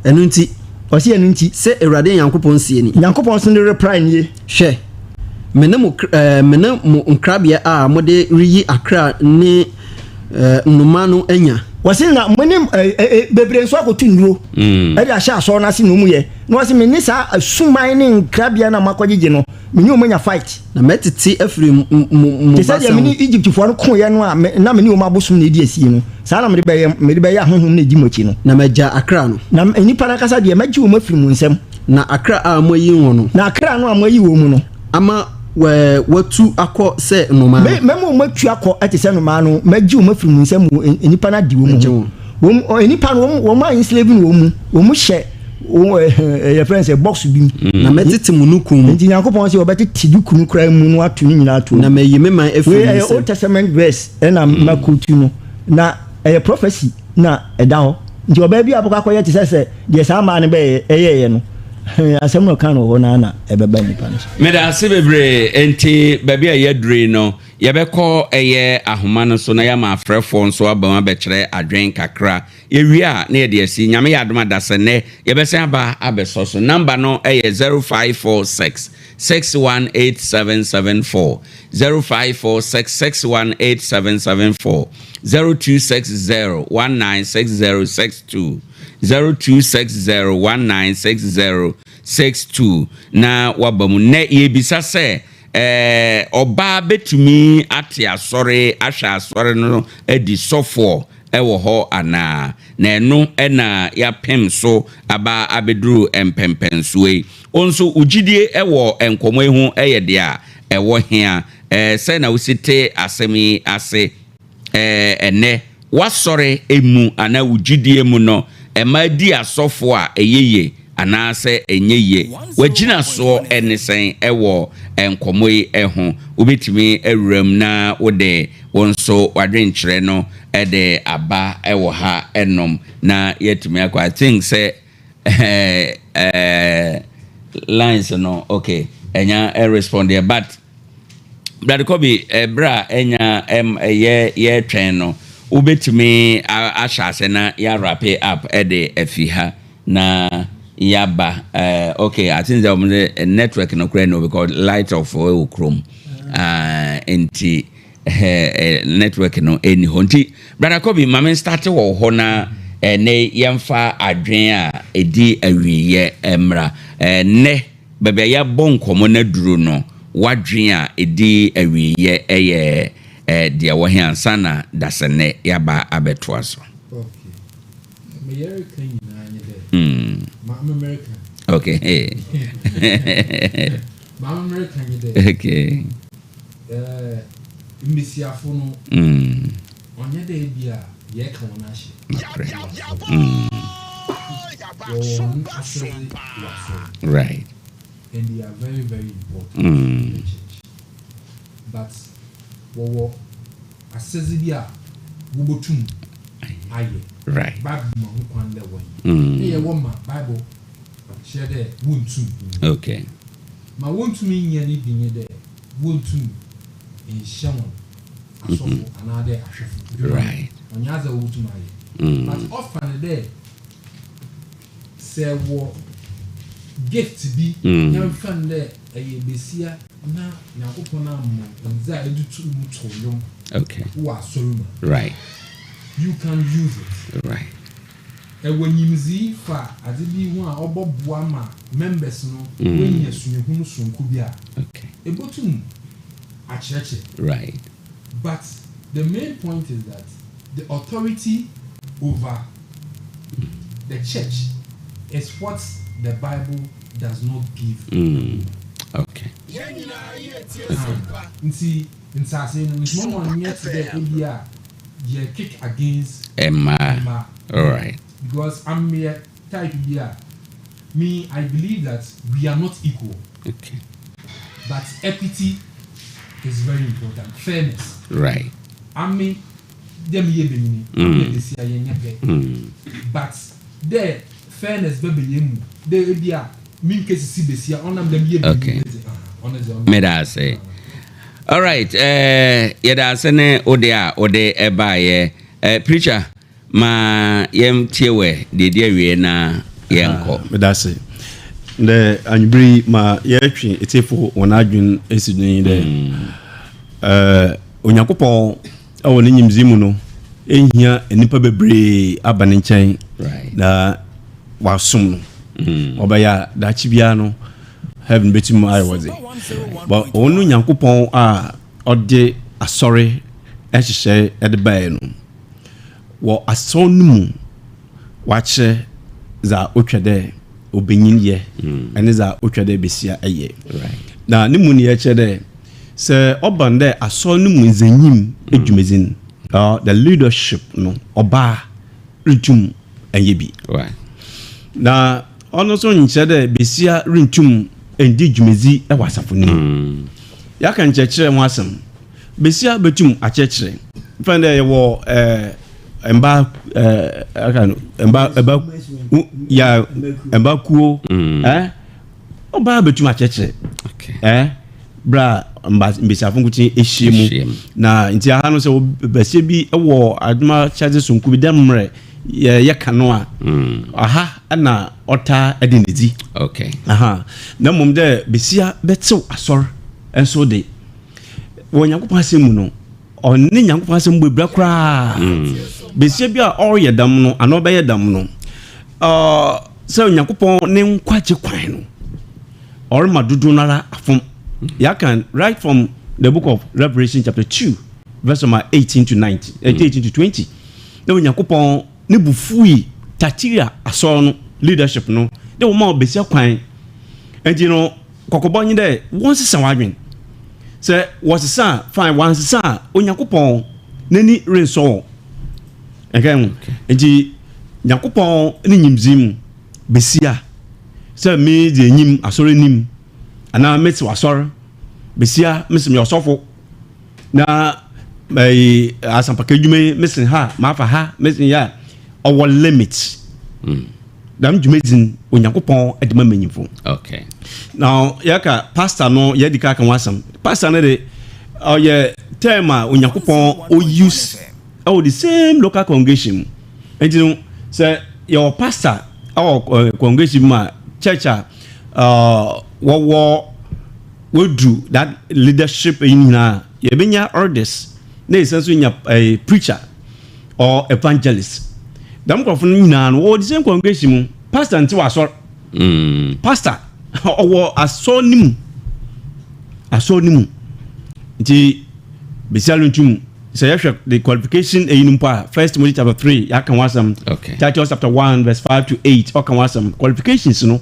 Ɛno nti, Ɔse ɛno nti, sɛ Awurade Nyankopɔn seɛ ni, Nyankopɔn nso ne reply nie. Hwɛ, me ne mo eh, me ne mo nkrabea a mode reyi akra ne eh, nnoma no anya. Wɔse na mo ne eh, eh, eh, bebree nso akɔto nnuro mm. ɛde ahyɛ asɔre no ase na ɔmu yɛ na wɔse me ne saa asuman ne nkrabea no a moakɔgyegye no me ne ɔmu anya fight. Na mɛtete afiri mo mo te sɛ basa deɛ me ho. ne Egyptfoɔ no koeɛ no a me, na me ne wɔn abosom na ɛdi asie no saa na mede bɛyɛ mede bɛyɛ ahonhom na ɛdi mo akyi no. Na magya akra no. Na nnipa no ankasa deɛ mɛgye wɔn afiri mo nsam. Na akra a moayi wɔn no. Na akra no a moayi wɔn mu no. Ama wɔatu akɔ sɛ nnomaa no. Mɛma wɔn atu akɔ te sɛ nnomaa no, mɛgye wɔn afiri mo nsam, nnipa no adi wɔn ho. Wɔn nnipa no, wɔn a enslave no wɔn mu, wɔn hyɛ wɔn yɛfrɛ no sɛ box bi mu. Na mɛtete mo nuku mu. Nti Nyankopɔn sɛ ɔbɛtete duku no koraa mu no ato ne nyinaa ato. Na mayi me man afiri Wei mo ɛyɛ nsam. Old Testament verse ɛna makotu no, na ɛyɛ prophecy. na ɛda hɔ. Nti ɔbaa bi a bɛkɔ akɔyɛ te sɛ sɛ deɛ saa mmaa no bɛyɛ ɛyɛɛyɛ no, asɛm no ɔka no wɔ hɔ no ara na ɛbɛba nnipa no so. Meda ase bebree. Enti baabi a yɛaduru yi no, yɛbɛkɔ ɛyɛ ahoma no so na yɛama afrɛfoɔ nso aba mu abɛkyerɛ adwene kakra. Yɛwie a na yɛde asi. Nyame yɛ adom a dasɛ nnɛ yɛbɛsan aba abɛsɔ so. Number no yɛ 0546 618774, 0546 618774. 0260 196062, 0260 196062 na waba mu. Nnɛ yɛrebisa sɛ, ɛɛ, ɔbaa bɛtumi ate asɔre, ahwɛ asɔre no adi sɔfoɔ wɔ hɔ anaa? Na ɛno na yɛapem so aba abɛduru mpɛmpɛnsoɔ yi. Wo nso wo gyidie wɔ nkɔmmɔ yi ho yɛ deɛ a ɛwɔ hea? Ɛɛ, sɛn na wosi te asɛm yi ase? Ɛɛ, ɛnnɛ, w'asɔre mu anaa wo gyidie mu no, mmaa di asɔfoɔ a, ɛyɛ yie anaasɛ ɛnyɛ yie? W'agyinasoɔ ne sɛn wɔ nkɔmmɔ yi ho? Wobɛtumi awura mu na wode wo nso w'adwenkyerɛ no de aba wɔ ha nom na yɛatumi akɔ. I think sɛ ɛɛ lines no, okay, ɛnya respond deɛ, but Brad Kobe, ɛberɛ a ɛnya ɛyɛ yɛretwɛn no, wobɛtumi ahyɛ ase na yɛawrape up de afi ha na yɛaba. Okay, I think sɛ wɔn de network no koraa no because light off wɔ kurom. Nti network no ɛnni hɔ. Nti Brad Kobe, ma me start wɔ hɔ na ɛnɛ yɛmfa adwene a ɛdi awieɛ mmra. Ɛnɛ Baabi a yɛabɔ nkɔmmɔ no aduru no, w'adwene a ɛdi awieeɛ yɛ deɛ ɛwɔ he ansa na dasɛnnɛ yɛaba abɛtoa so? Okay. Me yɛreka nyinaa nye dɛ, maame mereka. Okay. Maame mereka nye dɛ. Okay. Mbesiafo no, ɔnyɛ dɛ ebi a yɛreka hɔn ahyɛ. Nokorɛ. Wɔwɔ hɔn asɛdze wɔ asɔr. Right. And they are very very important in the church. But wɔwɔ asɛdze bi a wobotum ayɛ. Right. Bible ma ho kwan dɛ wɔnyɛ. Na yɛwɔ ma Bible kyerɛ dɛ wonntum. Okay. Ma wonntum nnyɛ no bi nye dɛ wonntum. Nhyɛ hɔn asɔfo anaadɛ ahwɛfo edwuma no, ɔnnyɛ adze a wobotum ayɛ. But ɔfa no dɛ sɛ wɔ gift bi, yɛmfa no dɛ ɛyɛ basia na Nyankopɔn ama wo ndze a edze tum tow ndwom wɔ asɔr mu a, you can use it. Ewɔ nyimdzee fa adze bi ho a ɔbɔboa ma members no woenya suahun soronko bi a, ebotum akyerɛkyerɛ. But the main point is that the authority over the church is what the Bible does not give a woman. Ntsi ntseasee no, ntsi mma ɔnnyɛ tse dɛ ebi a yɛ kick against mmaa. Alright. Because I'm meyɛ type bi a me I believe that we are not equal. But equity is very important, fairness. Ame dɛ meyɛ benyini, ame yɛ besia yɛnyɛ pɛ. But dɛ fairness bɛba yɛn mu dɛ ebi a menkesisi besia ɔnam dɛ meyɛ benyini dze, ah, ɔno dze ɔno. Meda ase. Alright, yɛda ase ne wode a wode ɛbaeɛ. Preacher, ma yɛntie wɛ deɛ ɛdi awie na yɛnkɔ. Meda ase. Ndɛ anwummere yi ma yɛtwe etiefo wɔn adwene esi do yi dɛ Onyankopɔn ɛwɔ ne nyimdzee mu no ehia nnipa bebree aba ne nkyɛn na wasom no. Ɔbɛyɛ a daakye biara no heaven bɛtumi ayɛ wɔdze. But ɔno Nyankopɔn a ɔde asɔre nhyehyɛe ɛde baeɛ no, wɔ asɔr no mu wakyerɛ dza otwa dɛ obenyin yɛ ɛne dza otwa dɛ besia ɛyɛ. Na ne mu no yɛkyerɛ dɛ sɛ ɔba no dɛ asɔr no mu ndzanyim dwumadzi no, the leadership no, ɔbaa rentum ɛnyɛ bi. Na ɔno nso nkyerɛ dɛ besia rentum ndi dwumadzi wɔ asafo no mu. Yɛaka nkyerɛkyerɛ ho asɛm, besia bɛtum akyerɛkyerɛ fɛn dɛ yɛwɔ mba aka no mba ɛba ya mba kuo, ɔbaa bɛtum akyerɛkyerɛ bra mba mbesiafo nkotsee ahyia mu. Na nti aha no sɛ besia bi wɔ adwuma kyɛdze sonko bi dɛ mmerɛ yɛka no a, aha na ɔtaa de ne dzi. Aha na mmom dɛ besia bɛtew asɔr nso de, wɔ Nyankopɔn asɛm mu no, ɔne Nyankopɔn asɛm bɔ ebira koraa. Besia bi a ɔreyɛ dam no anaa ɔbɛyɛ dam no, sɛ Nyankopɔn ne nkwagye kwan no ɔrema dodoɔ no ara afom. Yɛaka right from the book of Revelation chapter 2 verse number 18 to 19, 18 to 20, na Onyankopɔn ne bu fui Thyatira asɔr no leadership no dɛ wɔma ɔbesia kwan. Nti no kɔkɔbɔ nye dɛ wɔnsesa wɔadwen. Sɛ wɔsesa a, fine, wɔansesa a, Onyankopɔn n'ani rensɔ wɔn. Ɛka ho nti Nyankopɔn ne nyimdzee mu besia sɛ me dze enyim asɔr enim anaa metsew asɔr besia, mese meyɛ ɔsɔfo na ɛyi asampaka adwuma yi mese ha mafa ha mese yɛ a, ɔwɔ limit. Dɛm dwumadzi no Onyankopɔn de ma manyimfo. Now yɛka pastor no, yɛdi ka ka ho asɛm. Pastor no de ɔyɛ term a Onyankopɔn o use ɛwɔ the same local congregation mu. Nti no sɛ yɛwɔ pastor ɛwɔ congregation mu a, church a wɔwɔ wɔduru that leadership yi nyinaa, yɛbɛnya elders na yɛsan so nya preacher or evangelist. Dɛm nkurɔfo no nyinaa no wɔwɔ the same congregation mu. Pastor nte wɔ asɔr. Pastor ɔwɔ asɔr no mu, asɔr no mu. Nti besia no ntum sɛ yɛhwɛ the qualification eyi no mpo a, First Timothy chapter 3 yɛaka ho asɛm, Titus chapter 1 verse 5 to 8 ɔka ho asɛm. Qualifications no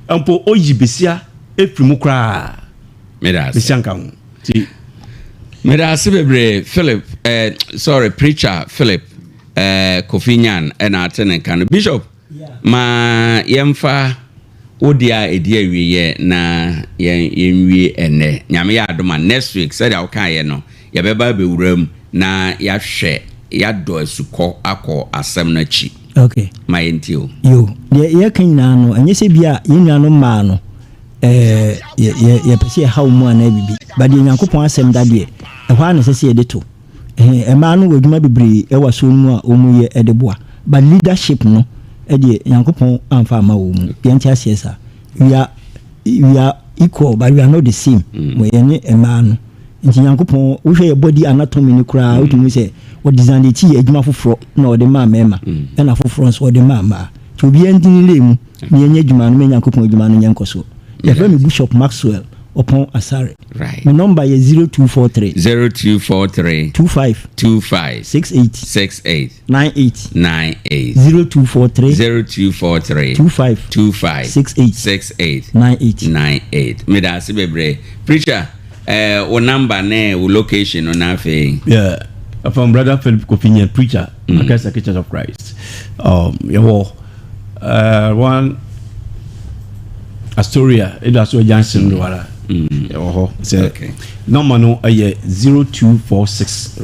mpo oyi besia efiri mu koraa. Meda ase. Besia nka ho nti. Meda ase bebree, Philip, sorry, preacher Philip Kofi Nyan ɛna ate ne nka no. Bishop, ma yɛmfa wo deɛ a ɛdi awieɛ na yɛn yɛnwie ɛnnɛ. Nyame yɛ adom a, next week sɛdeɛ wokaeɛ no, yɛbɛba abɛwura mu na yɛahwɛ yɛadɔ asukɔ akɔ asɛm no akyi. Ma yɛntie o. Yo, deɛ yɛka nyinaa no, ɛnyɛ sɛ bi a yɛn nuanom mmaa no. Ɛɛ, yɛ, yɛ, yɛpɛ sɛ yɛhaw mu anaa biribi. But deɛ Nyankopɔn asɛm da deɛ, ɛhɔ ara na ɛsɛ sɛ yɛde to. Ɛhɛn, mmaa no wɔ adwuma bebree wɔ asɔre no mu a wɔyɛ de boa. But leadership no deɛ, Nyankopɔn amfa amma wɔn mu. Yɛnte aseɛ saa. We are, we are equal but we are not the same. Wɔ yɛne mmaa no. Nti Nyankopɔn, wohwɛ yɛ body anatomy no koraa, wotumi hu sɛ ɔdesignate adwuma foforɔ na ɔde maa mmarima, ɛna foforɔ nso ɔde maa mmaa. Nti obiara ndi ne lane mu na yɛnyɛ adwuma no ma Nyankopɔn adwuma no nyɛ nkɔsoɔ. Yɛfrɛ me Bishop Maxwell Opon Asare. Right. Me number yɛ 0243. 0243. 25. 25. 68. 68. 98. 98. 0243. 0243. 25. 25. 68. 68. 98. 98. Meda ase bebree. Preacher, eh, wo number ne wo location no na afei. Yeah, from Brother Philip Kofi Nyan, preacher, Akasa Church of Christ. Yɛwɔ one Astoria, ɛda so junction no ara. Yɛwɔ hɔ sɛ number no ɛyɛ 0246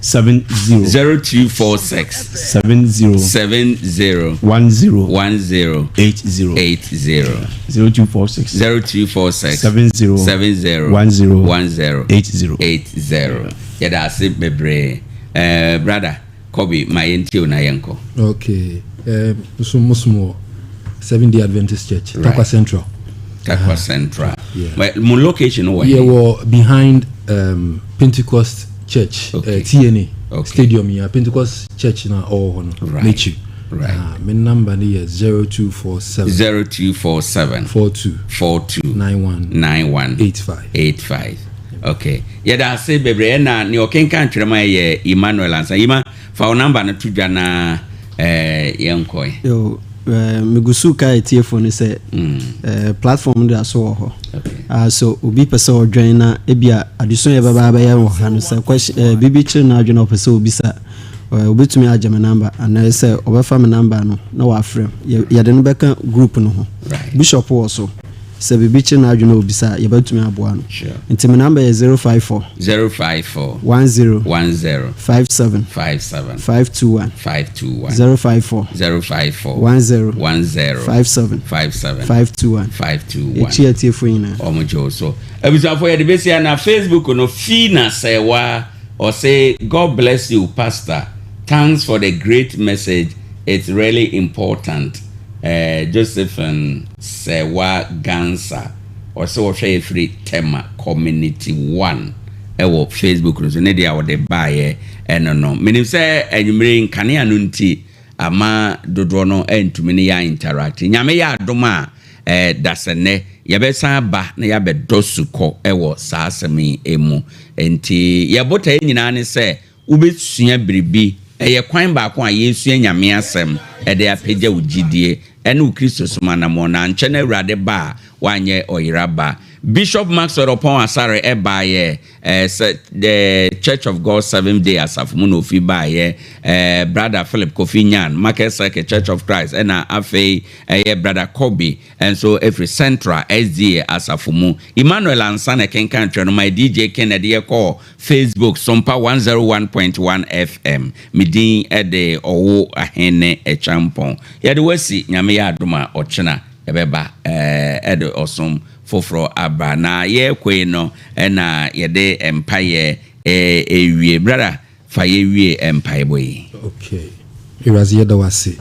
70 0246 70 70 10 10 80 80 0246 0246 70 70 10 10 80. 80. Yɛda ase bebree. Brother Kobe, ma yɛntie wo na yɛnkɔ. Okay. Nso mosom wɔ Seventh Day Adventist Church, Tarkwa Central. Tarkwa Central. Yeah. Well, mo location no wɔ he? Yɛwɔ behind Pentecost Church, TNA Stadium yi a Pentecost Church na ɔwɔ hɔ no, n'akyi. Me number no yɛ 0247. 0247. 42. 42. 91. 91. 85. 85. Okay. Yɛda ase bebree. Ɛna nea ɔkenkan twerɛma yɛ Emmanuel Ansa. Yima, fa wo number no to dwa na yɛnkɔe. Yo, megu so ka atiefo no sɛ platform no da so wɔ hɔ. Ah, so obi pɛ sɛ ɔdwɛn na ebia adesua yɛ bɛba abɛyɛ wɔ ha no, sɛ question biribi kyerɛ no adwene a ɔpɛ sɛ obisa, obɛtumi agye me number anaa sɛ ɔbɛfa me number no na wafrɛ m. Yɛde no bɛka group no ho. Bishop wɔ so sɛ biribi kyerɛ no adwene a obisa a, yɛbɛtumi aboa no. Nti me number yɛ 054 054 10 10 57 57 521 521 054 054 10 10 57 57 521. 521. Yɛkyi atiefo nyinaa. Ɔmo gye wo so. Abusuafo, yɛde bɛsia na Facebook no fi na sɛwa ɔse, "God bless you, Pastor. Thanks for the great message. It's really important." Josephine Sɛwa Gansa ɔsɛ wɔhwɛ yɛ firi Tema Community 1 ɛwɔ Facebook no so. Ne deɛ a wɔde baeɛ ɛno no, menim sɛ anwummere nkanea no nti ama dodoɔ no ntumi no yɛ interact. Nyame yɛ adom a, dasɛnɛ yɛbɛsan ba na yɛabɛdɔ sukɔ ɛwɔ saa asɛm yi mu. Nti yɛbotaeɛ nyinaa ne sɛ wobɛsua biribi. Ɛyɛ kwan baako a yɛsua Nyame asɛm ɛde apagya wo gyidie ɛne wo Kristo som anammɔ na nkyɛ no Awurade ba a woanyɛ ɔyera ba. Bishop Maxwell Ɔpɔn Asare ɛbaayɛ sɛ the Church of God Seventh Day asafo mu na ofi baayɛ. Brother Philip Kofi Nyan, Market Circuit Church of Christ, ɛna afei ɛyɛ Brother Kobe nso ɛfiri Central SDA asafo mu. Emmanuel Ansa na ɛkenkan twerɛ no ma DJ Ken ɛde yɛkɔɔ Facebook Sompa 101.1 FM. Me din ɛde Ɔwo Ahene Ɛkyampɔn. Yɛde wasi. Nyame yɛ adom a, ɔkyena yɛbɛba ɛde ɔsom foforɔ aba. Na yɛrekɔ yi no, ɛna yɛde mpayɛ ɛwie. Brother, fa yɛwie mpaebɔ yi. Okay. Awurade, yɛda wo ase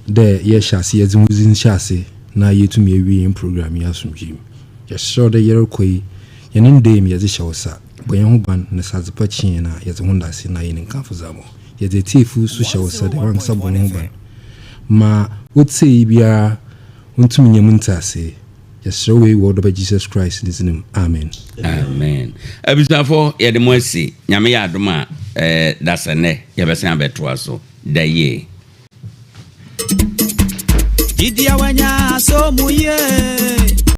dɛ yɛhyɛ ase, yɛdze wo dzin hyɛ ase na yɛtumi awie yɛn program yi asomdwee mu. Yɛserɛ wo dɛ yɛrekɔ yi, yɛne nda mu yɛdze hyɛ wo sa. Bɔ yɛn ho ban na sɛ adze pa kye yɛn a, yɛdze ho ndase na yɛne nkamfo dza ma. Yɛdze atiefo so hyɛ wo sa dɛ wankasa bɔ ho ban ma wotie yi biara wontumi nya mu ntease. Yɛserɛ wei wɔ ɔdɔba Jesus Christ ne dzin mu. Amen. Amen. Abusuafo, yɛde mo asi. Nyame yɛ adom a, dasɛnɛ yɛbɛsan abɛtoa so. Da yie. Gyidi a wanya so mu yie.